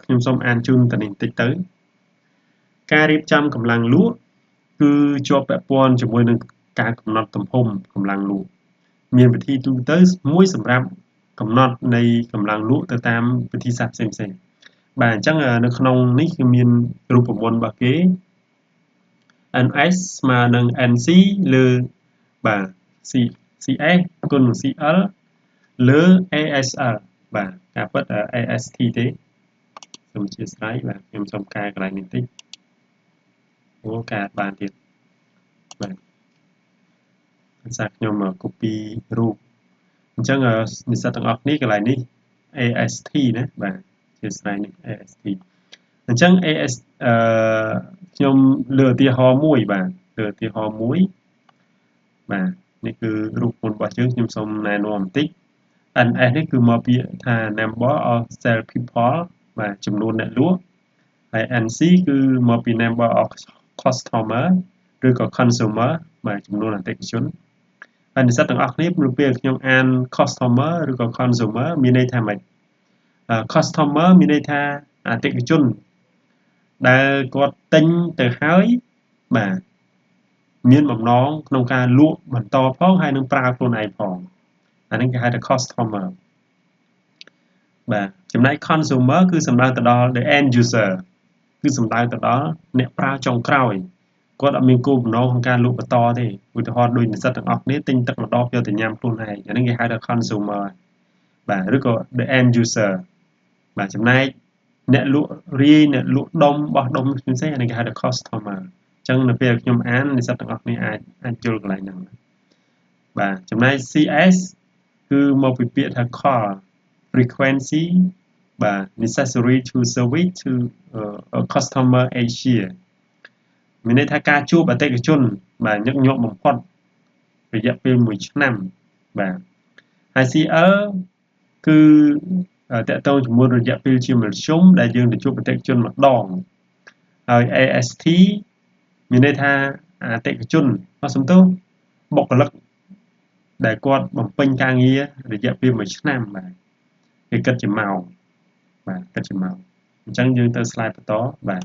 ខ្ញុំសូមអានជូនតនេះបន្តិចទៅការរៀបចំកម្លាំងលក់គឺជាប់ពាក់ព័ន្ធជាមួយនឹងការកំណត់ទំហំកម្លាំងលក់មានវិធីទូទៅមួយសម្រាប់កំណត់នៃកម្លាំងលក់ទៅតាមវិធីសាស្ត្រផ្សេងៗបាទអញ្ចឹងនៅក្នុងនេះគឺមានរូបមន្តរបស់គេ NS ស្មើនឹង NC លើបាទ CS គុណនឹង CL លើ ASL បាទការពិត AST ទេសូមអធ្យាស្រ័យបាទខ្ញុំសូមកែកន្លែងនេះតិចអូកែបានទៀតបាទភាសាខ្ញុំ copy រូបអញ្ចឹងនិស្សិតទាំងអស់គ្នាកន្លែងនេះ AST ណាបាទអធ្យាស្រ័យនេះ AST អញ្ចឹង AS អឺខ្ញុំលើឧទាហរណ៍មួយបាទលើឧទាហរណ៍មួយបាទនេះគឺរូបមន្តរបស់យើងខ្ញុំសូមណែនាំបន្តិច NS នេះគឺមកពាក្យថា number of sales people បាទចំនួនអ្នកលក់ហើយ NC គឺមកពី number of customer ឬក៏ consumer បាទចំនួនអតិថិជនហើយនិស្សិតទាំងអស់គ្នានៅពេលខ្ញុំអាន customer ឬក៏ consumer មានន័យថាម៉េច customer មានន័យថាអតិថិជនដែលគាត់ទិញទៅហើយបាទមានបំណងក្នុងការលក់បន្តផងហើយនឹងប្រើខ្លួនឯងផងអានេះគេហៅថា customer បាទចំណែក consumer គឺសំដៅទៅដល់ the end user គឺសំដៅទៅដល់អ្នកប្រើចុងក្រោយគាត់អត់មានគោលបំណងក្នុងការលក់បន្តទេឧទាហរណ៍ដូចនិស្សិតទាំងអស់គ្នាទិញទឹកម្ដងយកទៅញ៉ាំខ្លួនឯងអានេះគេហៅថា consumer បាទឬក៏ the end user បាទចំណែកអ្នកលក់រាយអ្នកលក់ដុំបោះដុំផ្សេងៗអានេះគេហៅថា customer អញ្ចឹងនៅពេលខ្ញុំអាននិស្សិតទាំងអស់គ្នាអាចអាចយល់កន្លែងហ្នឹងបាទចំណែក CS គឺមកពីពាក្យថា call frequency បាទ necessary to service to a customer each year មានន័យថាការជួបអតិថិជនបាទញឹកញាប់បំផុតរយៈពេល1ឆ្នាំបាទហើយ CL គឺតាក់ទងជាមួយរយៈពេលជាមធ្យមដែលយើងទៅជួបអតិថិជនម្ដងហើយ AST មានន័យថាអតិថិជនអសំទោសបុគ្គលិកដែលគាត់បំពេញការងាររយៈពេល1ឆ្នាំបាទគេគិតជាម៉ោងបាទគិតជាម៉ោងអញ្ចឹងយើងទៅ slide បន្តបាទ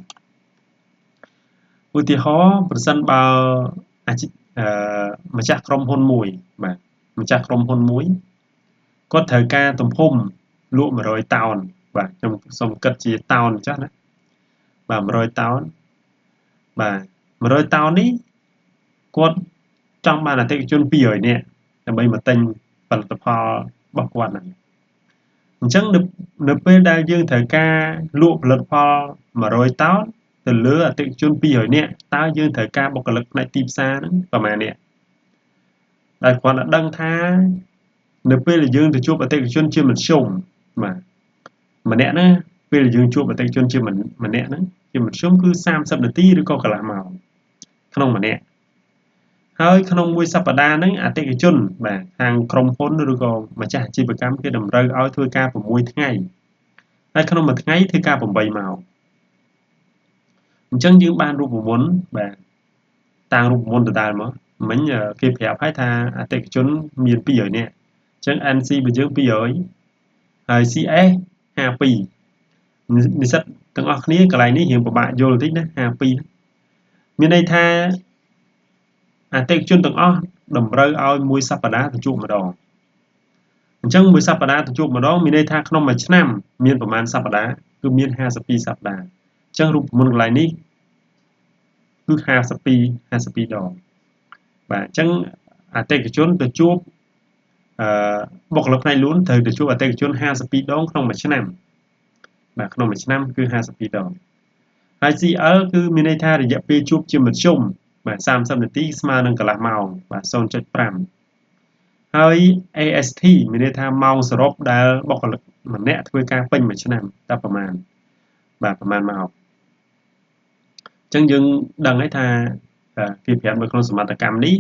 ឧទាហរណ៍ប្រសិនបើអាជីពអឺម្ចាស់ក្រុមហ៊ុនមួយបាទម្ចាស់ក្រុមហ៊ុនមួយគាត់ត្រូវការទំហំលក់100តោនបាទខ្ញុំសូមគិតជាតោនចាស់ណាបាទ100តោនបាទ100តោននេះគាត់ចង់បានអតិថិជន200នាក់ដើម្បីមកទិញផលិតផលរបស់គាត់ហ្នឹងអញ្ចឹងនៅពេលដែលយើងត្រូវការលក់ផលិតផល100តោនទៅលើអតិថិជន200នាក់តើយើងត្រូវការបុគ្គលិកផ្នែកទីផ្សារហ្នឹងប្រហែលនាក់ដែលគ្រាន់តែដឹងថានៅពេលដែលយើងទៅជួបអតិថិជនជាមធ្យមបាទម្នាក់ណាពេលដែលយើងជួបអតិថិជនជាម្នាក់ហ្នឹងជាមធ្យមគឺ30នាទីឬក៏កន្លះម៉ោងក្នុងម្នាក់ហើយក្នុងមួយសប្តាហ៍ហ្នឹងអតិថិជនបាទខាងក្រុមហ៊ុនឬក៏ម្ចាស់អាជីវកម្មគេតម្រូវឲ្យធ្វើការ6ថ្ងៃហើយក្នុងមួយថ្ងៃធ្វើការ8ម៉ោងអញ្ចឹងយើងបានរូបមន្តបាទតាំងរូបមន្តដដែលមកមិញគេប្រាប់ឲ្យថាអតិថិជនមាន200នាក់អញ្ចឹង NC របស់យើង200ហើយ CS 52និស្សិតទាំងអស់គ្នាកន្លែងនេះរៀងពិបាកយល់បន្តិចណា52មានន័យថាអតិថិជនទាំងអស់តម្រូវឲ្យមួយសប្តាហ៍ទៅជួបម្ដងអញ្ចឹងមួយសប្តាហ៍ទៅជួបម្ដងមានន័យថាក្នុងមួយឆ្នាំមានប្រមាណសប្តាហ៍គឺមាន52សប្តាហ៍អញ្ចឹងរូបមន្តកន្លែងនេះគឺ52 52ដងបាទអញ្ចឹងអតិថិជនទៅជួបអឺបុគ្គលិកផ្នែកលក់ត្រូវទៅជួបអតិថិជន52ដងក្នុងមួយឆ្នាំបាទក្នុងមួយឆ្នាំគឺ52ដងហើយ CL គឺមានន័យថារយៈពេលជួបជាមធ្យមបាទ30នាទីស្មើនឹងកន្លះម៉ោងបាទ0.5ហើយ AST មានន័យថាម៉ោងសរុបដែលបុគ្គលិក ម្នាក់ធ្វើការពេញមួយឆ្នាំតើប្រមាណបាទប្រមាណម៉ោងអញ្ចឹងយើងដឹងហើយថាគេប្រាប់នៅក្នុងសមត្ថកម្មនេះ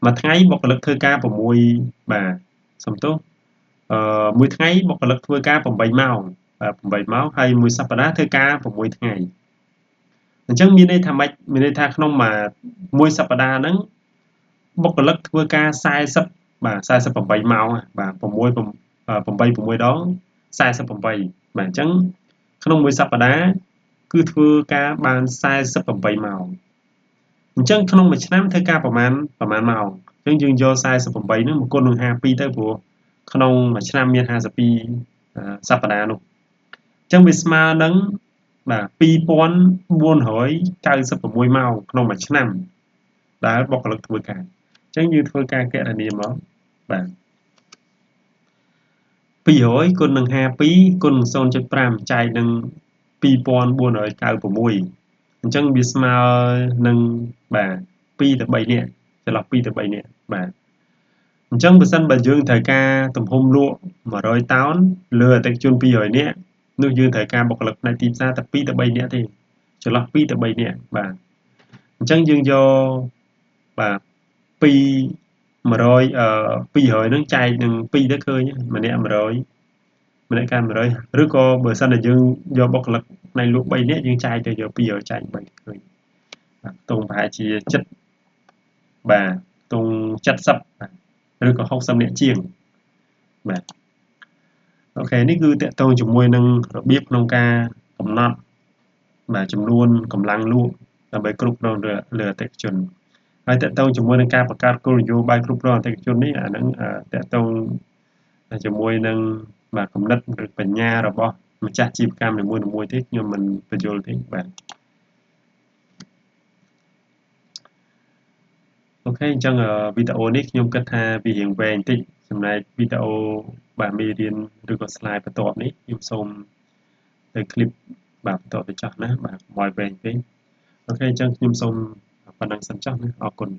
មួយថ្ងៃបុគ្គលិកធ្វើការ6បាទសំទោសមួយថ្ងៃបុគ្គលិកធ្វើការ8ម៉ោងបាទ8ម៉ោងហើយមួយសប្តាហ៍ធ្វើការ6ថ្ងៃអញ្ចឹងមានន័យថាម៉េចមានន័យថាក្នុងមួយសប្តាហ៍ហ្នឹងបុគ្គលិកធ្វើការ40បាទ48ម៉ោងបាទ6 8 6ដង48បាទអញ្ចឹងក្នុងមួយសប្តាហ៍គឺធ្វើការបាន48ម៉ោងអញ្ចឹងក្នុងមួយឆ្នាំធ្វើការប្រមាណម៉ោងអញ្ចឹងយើងយក48ហ្នឹងមកគុណនឹង52ទៅព្រោះក្នុងមួយឆ្នាំមាន52សប្តាហ៍នោះអញ្ចឹងវាស្មើនឹងបាទ2496ម៉ោងក្នុងមួយឆ្នាំដែលបុគ្គលិកធ្វើការអញ្ចឹងយើងធ្វើការគណនាមកបាទ200គុណនឹង52គុណនឹង 0.5 ចែកនឹង2496អញ្ចឹងវាស្មើនឹងបាទ2ទៅ3នាក់ចន្លោះ2ទៅ3នាក់បាទអញ្ចឹងបើសិនបើយើងត្រូវការទំហំលក់100តោនលើអតិថិជន200នាក់នោះយើងត្រូវការបុគ្គលិកផ្នែកទីផ្សារតែ2ទៅ3នាក់ទេចន្លោះ2ទៅ3នាក់បាទអញ្ចឹងយើងយកបាទ2 100 200ហ្នឹងចែកនឹង2ទៅឃើញម្នាក់100ម្នាក់កាន់100ឬក៏បើសិនតែយើងយកបុគ្គលិកផ្នែកលក់3នាក់យើងចែកទៅយក200ចែក3ឃើញបាទខ្ទង់ប្រហែលជា7បាទខ្ទង់70បាទឬក៏60នាក់ជាងបាទអូខេនេះគឺតកតងជាមួយនឹងរបៀបក្នុងការកំណត់បាទចំនួនកម្លាំងលក់ដើម្បីគ្រប់គ្រងលើអតិថិជនហើយតកតងជាមួយនឹងការបង្កើតគោលនយោបាយគ្រប់គ្រងអតិថិជននេះអាហ្នឹងតកតងជាមួយនឹងបាទគំនិតឬបញ្ញារបស់ម្ចាស់ជីវកម្មនីមួយៗទេខ្ញុំមិនបញ្យល់ទេបាទអូខេអញ្ចឹងវីដេអូនេះខ្ញុំគិតថាវារៀងវែងតិចចំណែកវីដេអូបាទមេរៀនឬក៏ slide បន្ទាប់នេះខ្ញុំសូមទៅคลิปបាទបន្តទៅចោះណាបាទកុំឲ្យវែងពេកអូខេអញ្ចឹងខ្ញុំសូមប៉ុណ្ណឹងសិនចុះណាអរគុណ។